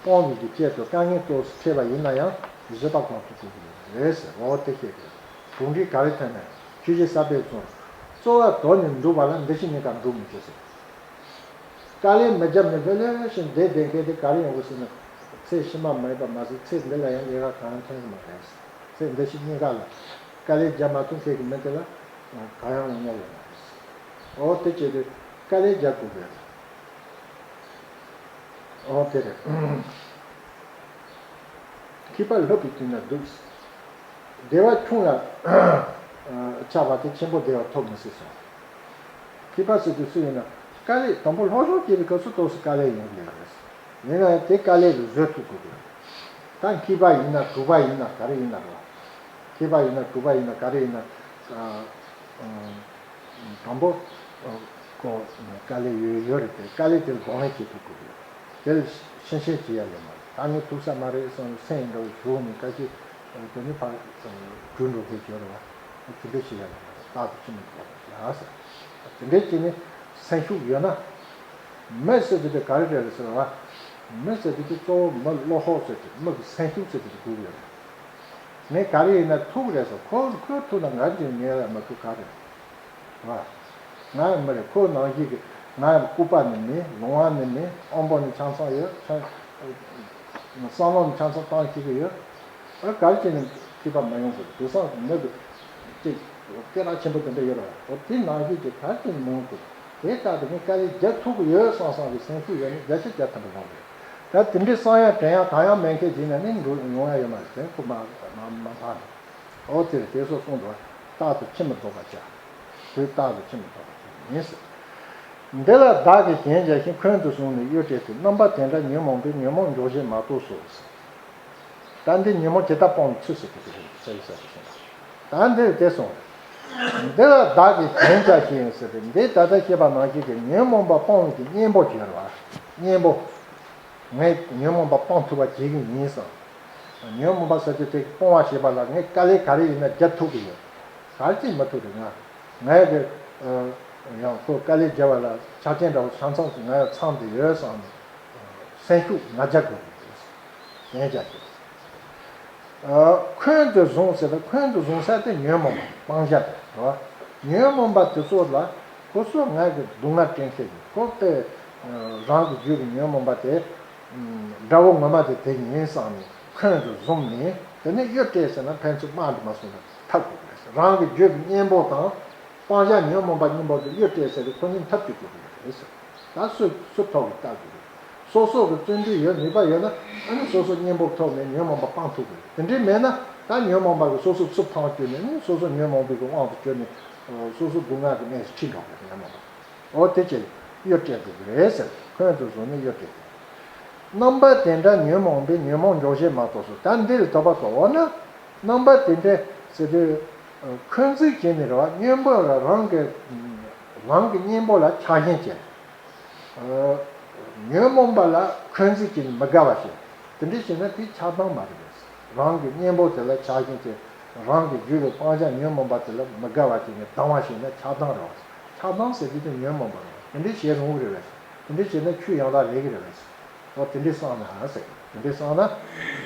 སྤོང་བའི་གི་ཆེད་དུ་དཀའ་ངལ་ཏོག་ཙམ་འཕྲད་པ་ཡིན་ན་ཡང་བཟོད་པ་སྒོམ་ཐུབ་དགོས་ཀྱི་རེད་ཟེར། འོ་དེ་བཤད་ཀྱི་རེད། གྲུབ་འབྲས་ག་རེ་ཐོན་ན། ཆོས་རྗེ་ས་པཎ་གསུངས། རྩོལ་བ་དོར་ནས་འདུག་པ་ལ། འདུ་ཤེས་གཉིས་ཀ་འགྲུབ་མི་བྱེད་ཟེར། དཀའ་ལས་མི་བརྒྱབ་ནས་ལྷོད་ལྷོད་བཞིན་བསྡད་བསྡད་མཁན་དེ་ག་རེ་ཡོང་གི་ཟེར་ན། ཚེ་ཕྱི་མ་མ་ཡིན་པ་མ་ཟད་ཚེ་འདི་ལ་ཡང་ལས་ཀ་གང་ཡང་ཐོན་གི་མ་རེད། ཚེ་འདི་ཕྱི་གཉིས་ཀ་ལ་དཀའ་ལས་བརྒྱབ་མ་ཐུབ་མཁན་གྱི་མི་དེ་ལ་གང་ཡང་ཡོང་ཡ་ཡོད་མ་རེད། འོ་དེ་བྱེད་དུས་དཀའ་ལས་རྒྱག་དགོས་པས། འོ་དེ་རེད། མཁས་པ་ལྷོད་པའི་དུས་ན་སྡུག། བདེ་བ་ཆུང་ལ་ཆགས་པ་དེ་ཆེན་པོ་བདེ་བ་ཐོབ་མི་སྲིད་གསུངས། མཁས་པ་ཟེར་དུས་སུ་ཡིན་ན། དཀའ་ལས་དང་པོ་སློབ་སྦྱོང་བྱེད་པའི་སྐབས་སུ་ཏོག་ཙམ་དཀའ་ལས་ཡོང་གི་ཡོད་རེད། ཡིན་ན་ཡང་དེ་དཀའ་ལས་ལ་བཟོད་ཐུབ་དགོས་ཀྱི་རེད། ད་མཁས་པ་ཡིན་ན་གྲུབ་པ་ཡིན་ན་ག་རེ་ཡིན་ན་རེད། མཁས་པ་ཡིན་ན་གྲུབ་པ་ཡིན་ན་ག་རེ་ཡིན་ན། ཨ། ཨ། དང་པོ། ཨ། ཁོ་དཀའ་ལས་ཡོད་ཡོད་རེད་དེ། དཀའ་ལས་དེ་ལ་གདོང་ལེན་བྱེད་ཐུབ་དགོས་ཀྱི་རེད། དེ་ལ་ཤན་ཤན་བྱེད་ཡ་ཡོད་མ་རེད། ད་ངས་ཐུབ་ས་མ་རེད་བསམ་སེམས་འདྲ་བོ་ཞུགས་ནས་སྐད་ཆ་དེ་ནི་ཕར་བྲོས་འགྲོ་མཁན་ཡོད་རེད་བ། དེ་འདྲ་བྱེད་ཡ་ཡོད་མ་རེད། རྟག་ཏུ་ཕྱི་མི་ལྡོག་པར་བྱ་ཟེར། དེ་འདྲ་བྱས་ནས་སེམས་ཤུགས་ཡོད་ན། མི་ཟེར་དེ་དེ་ག་རེ་རེད་ཟེར་བ། མི་ཟེར་དེ་དེ་གཙོ་བོ་མི་བློ་ཁོག་ཟེར་དེ། མི་གི་སེམས་ཤུགས་ཟེར་དེ་དེ་དགོས་ཀྱི་ཡོད་རེད། ངས་ག་རེ་ཡིན་ན་ཐུག་རེད་ཟེར། ཁོ་ཁོས་ཐུག་ན་ང་ཅིག་ངས་ལ་མ་ཐུག་ག་རེད། བ། ང་ཡང་མི་རེད། ཁོ་ནང་བཞིན་གྱི་ང་ཡང་ལྐུགས་པ་ནི་མིན། ལོང་བ་ནི་མིན། དབང་པོ་ནི་ཆ་ཚང་ཡོད། ཆ། བསམ་བློ་ནི་ཆ་ཚང་བཏང་ཤེས་ཀྱི་ཡོད། ཨ། ག་རེ་བྱས་ནས་མཁས་པ་མ་ཡོང་དགོས། དེང་སང་མི་གི་ཅིག་སྐད་གྲགས་ཆེན་པོ་དེ་འདྲ་ཡོད་རེད་བ། འོ་དེ་ནང་བཞིན་གྱི་ག་རེ་བྱས་ནས་མ་ཡོང་དགོས། དེ་ལྟར་དུ་ངས་དཀའ་ལས་རྒྱག་ཐུབ་ཀྱི་ཡོད་བསམ་བསམ་གྱི་སེམས་ཤུགས་ཡོད་ན་བརྒྱ་ཆ་བརྒྱ་ཐམ་པ་ཡོང་གི་རེད། ད་དེ་འདྲའི་བསམ་ཡ་དྲན་ཡ་གང་ཡང་མེད་མཁན་ཅིག་ཡིན་ན་ནི་འགྲོ་ཡོང་ཡ་ཡོད་མ་རེད། དེ་ཁོ་མ་མ་མ་ཕར་ནས། འོ་དེ་རེད། དེ་སོགས་གསུངས་འདུག་རྟག་ཏུ་ཕྱིར་མི་ལྡོག་པར་བྱ། དུས་རྟག་ཏུ་ཕྱིར་མི་ལྡོག་པར་བྱ་ཡིན་ཟེར། འདི་ལ་བདག་གིས་གཞན་བྱ་ཞིང་འཁོན་དུ་བཟུང་ནས་གཡོ་སྤྲད་དེ། རྣམ་པ་དེ་འདྲ་ཉོན་མོངས་པས་ཉོན་མོངས་འཇོག་བྱེད་མ་གཏོགས་སོ། ད་འདི་ཉོན་མོངས་ཇི་ལྟར་སྤོང་བའི་ཚུལ་ཟེར་གྱི་རེད། ས་ཡི་ས་ཀྱི་ཞིང་ལ། ད་འདིར་དེ་གསུངས། འདི་ལ་བདག་གིས་གཞན་བྱ་ཞིང་ཟེར་ཏེ། འདི་ད་ལྟ་བཤད་པ་ནང་བཞིན་གྱི་ཉོན་མོངས་པ་སྤོང་བའི་གི་གཉེན་པོ་བྱེད་རོགས། གཉེན་པོ། ངས་ཉོན་མོངས་པ་སྤོང་ཐུབ་པ་བྱེད་ཀྱི་ཡིན་བསམ། ཉོན་མོངས་པ་ཟེར་དུས་དེ་སྤོང་བ་ཞེས་པ་ལ་ངས་དཀའ་ལས་ག་རེ་ཡིན་ན་རྒྱག་ཐུབ་ཀྱི་ཡོད། ག་རེ་བྱེད་མ་ཐུབ་རེད། ང་ངས་གི་ཡང་ཁོ་དཀའ་ལས་བརྒྱབ་པ་ལ་ཆ་རྐྱེན་འདྲ་བོ་ཆ་ཚང་ང་ཡང་ཚང་དུ་ཡོད་བསམ་ནས་སེམས་ཤུགས་ང་རྒྱག་དགོས་ཀྱི་ཡོད། གཞན་བྱ་ཞིང་། འཁོན་དུ་བཟུང་ཟེར་ན། འཁོན་དུ་བཟུང་ས་དེ་ཉོན་མོངས་པ་སྤང་བྱ་དེ་རེད་བ། ཉོན་མོངས་པ་དེ་ཚོ་ལ་ཁོ་ཚོ་ང་གི་སྡུག་བསྔལ་སྤྲད་མཁན་ཡིན། ཁོ་དེ་རང་གི་རྒྱུད་ཀྱི་ཉོན་མོངས་པ་དེ་དགྲ་བོ་ངོ་མ་དེ་དེ་ཡིན་བསམ་ནས་འཁོན་དུ་བཟུང་ནས། དེ་ནས་གཡོ་སྤྲད་ཟེར་ན་ཕན་ཚུན་དམག་འདྲ་མ་སོང་ན་འཐབ་དགོས་ཀྱི་རེད། རང་གི་རྒྱུད་ཀྱི་གཉེན་པོ་དང་སྤང་བྱ་ཉོན་མོངས་པ་གཉིས་པོ་དེ་གཡོ་སྤྲད་ཟེར་ཏེ་ཁོ་གཉིས་འཐབ་བྱེད་དགོས་ཀྱི་རེད། ད་སུ་སུ་ཐོག་གི་ལྟ་དགོས་རེད། སོ་སོ་གི་བརྩོན་འགྲུས་ཡོད་ནུས་པ་ཡོད་ན། ཨ་ནི་སོ་སོ་གཉེན་པོ་ཐོག་ནས་ཉོན་མོངས་པ་སྤང་ཐུབ་དགོས་རེད། དེ་འདྲའི་མེད་ན་ད་ཉོན་མོངས་པ་གི་སོ་སོ་ཚུར་འཕངས་བསྐྱུར་ནས་ནི་སོ་སོ་ཉོན་མོངས་པའི་གི་དབང་དུ་གྱུར་ནས་སོ་སོ་སྡུག་བསྔལ་གྱི་གནས་སུ་ཁྲིད་འགྲོ་དགོས་རེད། ཉོན་མོངས་པ། འོ་དེ་བྱས་གཡོ་སྤྲད་དགོས་ཀྱི་རེད་ཟེར། འཁོན་དུ་བཟུང་ནས་གཡོ་སྤྲད་དགོས། རྣམ་པ་དེ་འདྲ་ཉོན་མོངས་པས་ཉོན་མོངས་འཇོག་བྱེད་མ་གཏོགས་སོ། ད་འདི་ལ་དོགས་པ་དོགས། འོ་ན་རྣམ་པ་དེ་འདྲ་ཟེར་དུས་འཁོན་འཛིན་བྱས་ནས་རེད་བ། གཉེན་པོ་ལ་རང་གི་རང་གི་གཉེན་པོ་ལ་ཆགས་ཞེན་བྱས། ཉོན་མོངས་པ་ལ་འཁོན་འཛིན་བྱས་ནས་མི་དགའ་བ་བྱས། དེ་འདྲ་བྱས་ན་དེ་ཆགས་སྡང་མ་རེད་པས། རང་གི་གཉེན་པོ་དེ་ལ་ཆགས་ཞེན་བྱས། རང་གི་རྒྱུད་ལ་སྤང་བྱ་ཉོན་མོངས་པ་དེ་ལ་མི་དགའ་བ་བྱས་ནས་སྡང་བ་བྱས་ན་ཆགས་སྡང་རེད་བ། ཆགས་སྡང་ཟེར་དུས་དེ་ཉོན་མོངས་པ་རེད་བ། དེ་འདྲ་བྱེད་རུང་གི་རེད་པས། དེ་འདྲ་བྱས་ན་ཆོས་ཡང་དག་རེད་ཀྱི་རེད་པས། འོ་དེ་འདྲ་བསམ་ན་ཟེར། དེ་འདྲ་བསམ་ན་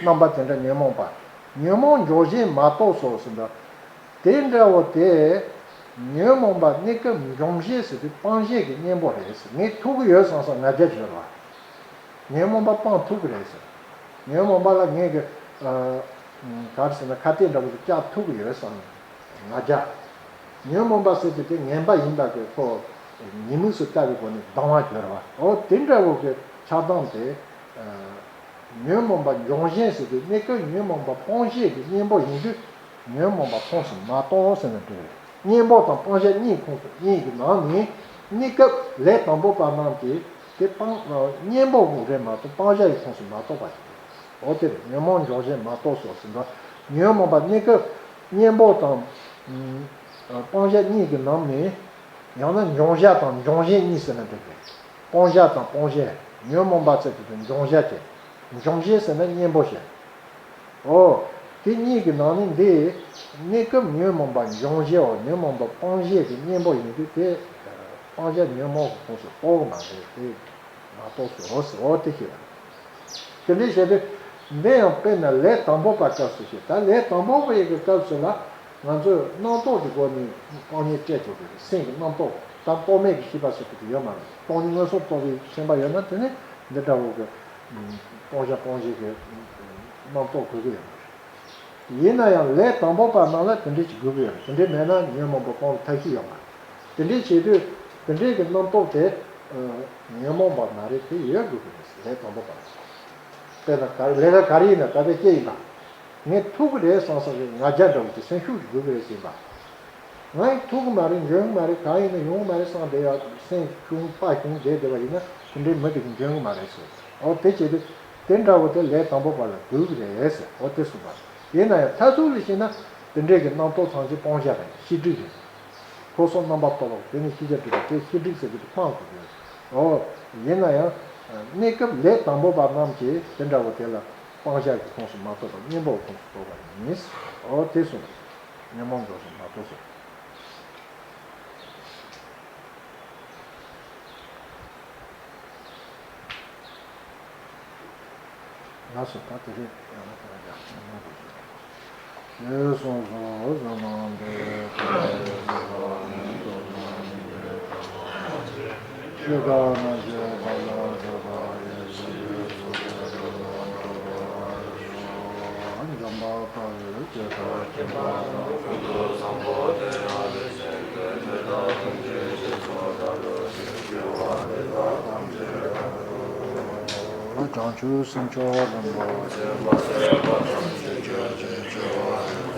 རྣམ་པ་དེ་འདྲ་ཉོན་མོངས་པ། ཉོན་མོངས་འཇོག་བྱེད་མ་གཏོགས་སོ་ཟེར་འདུག། དེ་འདྲ་བོ་དེ་ཉོན་མོངས་པ་གནས་སྐབས་འཇོམས་བྱེད་ཟེར་དུས་སྤང་བྱེད་ཀྱི་གཉེན་པོ་རེད་ཟེར། ངས་ཐུབ་ཀྱི་ཡོད་བསམ་བསམ་ང་རྒྱལ་བྱེད་རོགས། ཉོན་མོངས་པ་སྤང་ཐུབ་ཀྱི་རེད་ཟེར། ཉོན་མོངས་པ་ལ་ངས་ཀྱི་ག་རེ་ཟེར་ན་ཁ་གཏད་འདྲ་བོ་དེ་བཅག་ཐུབ་ཀྱི་ཡོད་བསམ་ང་རྒྱལ། ཉོན་མོངས་པ་ཟེར་དུས་དེ་ངན་པ་ཡིན་པ་གི་ཁོ་ཉེས་དམིགས་སུ་ལྟ་བའི་སྒོ་ནས་སྡང་བ་སྦྱོར་བ། འོ་དེ་འདྲ་བོ་གི་ཆགས་སྡང་དེ། ཉོན་མོངས་པ་འཇོམས་བྱེད་ཟེར་དུས་གནས་སྐབས་ཉོན་མོངས་པ་སྤོང་བྱེད་ཀྱི་གཉེན་པོ་ཡིན་དུས་ཉོན་མོངས་པ་ཁོངས་སུ་མ་གཏོགས་ཟེར་ན་འགྲིག་རེད། གཉེན་པོ་དང་སྤང་བྱ་གཉིས་ཁོངས་སུ་གཉིས་ཀྱི་ནང་ནས་གནས་སྐབས་ལས་དང་པོ་པ་རྣམས་ཀྱིས་དེ་སྤང་གཉེན་པོ་ཁོངས་རེད་མ་གཏོགས་སྤང་བྱ་ཡི་ཁོངས་སུ་མ་གཏོགས་པ་ཞིག་རེད། འོ་དེ་རེད། ཉོན་མོངས་འཇོམས་བྱེད་མ་གཏོགས་སོ་ཟེར་འདུག། ཉོན་མོངས་པ་གནས་སྐབས་གཉེན་པོ་དང་སྤང་བྱ་གཉིས་ཀྱི་ནང་ནས། ཡང་ན་འཇོམས་བྱ་དང་འཇོམས་བྱེད་གཉིས་ཟེར་ན་འགྲིག་གི། སྤང་བྱ་དང་སྤོང་བྱེད། ཉོན་མོངས་པ་ཟེར་དུས་དེ་འཇོམས་བྱ་བྱེད། འཇོམས་བྱེད་ཟེར་ན་གཉེན་པོ་བྱེད། འོ། དེ་གཉིས་ཀྱི་ནང་ནས་འདི། གནས་སྐབས་ཉོན་མོངས་པ་འཇོམས་བྱེད་འོ། ཉོན་མོངས་པ་སྤང་བྱེད་ཀྱི་གཉེན་པོ་ཡིན་དུས་དེ། སྤང་བྱ་ཉོན་མོངས་ཀྱི་ཁོངས་སུ་གཏོགས་མ་རེད་དེ། མ་གཏོགས་སོ་ཟེར། འོ་དེ་ཤེས་པ། དེ་འདྲའི་བྱས་ཏེ། འདི་ཡང་དཔེར་ན་ལས་དང་པོ་པ་སྐབས་སུ་བཤད། ད་ལས་དང་པོ་པ་ཡི་གི་སྐབས་སུ་ལ་ང་ཚོས་རྣམ་རྟོག་གི་སྒོ་ནས་སྤང་གཉེན་སྤྲད་ཆོག་གི་རེད། སེམས་ཀྱི་རྣམ་རྟོག་ད་རྟོག་མེད་ཀྱི་ཤེས་པ་ཟེར་གྱི་དེ་ཡོད་མ་རེད། སྟོང་ཉིད་མངོན་སུམ་རྟོགས་པའི་སེམས་པ་ཡོད་ན་དེ་ནི་འདི་འདྲ་བོ་གི་སྤང་བྱ་སྤོང་བྱེད་ཀྱི་རྣམ་རྟོག་དགོས་ཀྱི་ཡོད་མ་རེད། ཡིན་ན་ཡང་ལས་དང་པོ་པ་རྣམས་ལ་དེ་འདྲ་ཞིག་དགོས་ཀྱི་ཡོད་རེད། དེ་འདྲ་མེད་ན་ཉོན་མོངས་པ་སྤོང་བའི་ཐབས་ཤེས་ཡོད་མ་རེད། དེ་འདྲའི་བྱེད་དུས་དེ་འདྲའི་གི་རྣམ་རྟོག་དེ་ཉོན་མོངས་པ་མ་རེད། དེ་ཡོད་དགོས་ཀྱི་རེད། ལས་དང་པོ་པ་རེད། དཔེར་ན་ག་རེ། ལས་ཀ་ག་རེ་ཡིན་ན་ད་ལྟ་སྐྱེ་ཡིན་པ། ངས་ཐུབ་ཀྱི་རེད་བསམ་བསམ་གི་ང་རྒྱལ་འདྲ་བོ་དེ་སེམས་ཤུགས་ཤིག་དགོས་ཀྱི་རེད་ཟེར་ཡིན་པ། ང་ཡིས་ཐུབ་ཀྱི་མ་རེད། འཇོན་གྱི་མ་རེད། གང་ཡིན་ན་ཡོང་གི་མ་རེད་བསམ་བསྡད་ཡ་སེམས་ཆུང་དཔའ་ཆུང་བསྡད་བསྡད་པ་ཡིན་ན་དེ་འདྲའི་མི་དེ་གིས་འཇོན་གྱི་མ་རེད་ཟེར། འོ་དེ་བྱེད་དུས་དེ་འདྲ་བོ་དེ་ལས་དང་པོ་པ་ལ་དགོས་ཀྱི་རེད་ཟེར། འོ་དེ་གསུངས་པ། ཡིན་ན་ཡང་མཐར་ཐུག་ལ་བྱས་ན་དེ་འདྲའི་གི་རྣམ་རྟོག་ཐམས་ཅད་སྤང་བྱ་རེད། ཤེས་སྒྲིབ་རེད། འཁོར་གསུམ་རྣམ་པར་རྟོག་པ་དེ་ནི་ཤེས་བྱ་སྒྲིབ་པ་དེ་ཤེས་སྒྲིབ་ཟེར་གྱི་དེ་སྤང་དགོས་ཀྱི་རེད། འོ། ཡིན་ན་ཡང་། གནས་སྐབས་ལས་དང་པོ་པ་རྣམས་ཀྱིས་དེ་འདྲ་བོ་དེ་ལ་སྤང་བྱ་གི་ཁོངས་སུ་མ་གཏོགས་པར་གཉེན་པོའི་ཁོངས་སུ་གཏོགས་པ་ཡིན། འོ་དེ་གསུངས། ཉོན་མོངས་འཇོག་བྱེད་མ་གཏོགས་སོ། ལགས་སོ། ད་དེ་རེད། ཡང་ན་དེ་རེད། ཡང་ན་དེ་རེད། ཞེས་གསུངས་སོ། ཟེར་ན་འདི་ལྟར་ཞེས་པ་ནི་ཤེས་རབ་རྣམ་བཤད་པ་ལ་སྒྲུབ་པ་ཡིན། ཞེས་གསུངས་སོ། འཇམ་དཔལ་དཔའ་བོས་ཇི་ལྟར་མཁྱེན་པ་དང་། ཀུན་ཏུ་བཟང་པོ་དེ་ཡང་ལེགས་བཤད་ཀྱི། དེ་དག་ཐམས་ཅད་རྗེས་སུ་བདག་སློབ་ཅིང་། སྐྱེ་བ་འདི་དག་ཐམས་ཅད་བྲལ་བའི་གྲོལ། བྱང་ཆུབ་སེམས་མཆོག་ལམ་དུ་བྱེད་པ། སྲིད་པ་ཐམས་ཅད་ཆོད་ཅིང་། འཆི་བ་ཡི་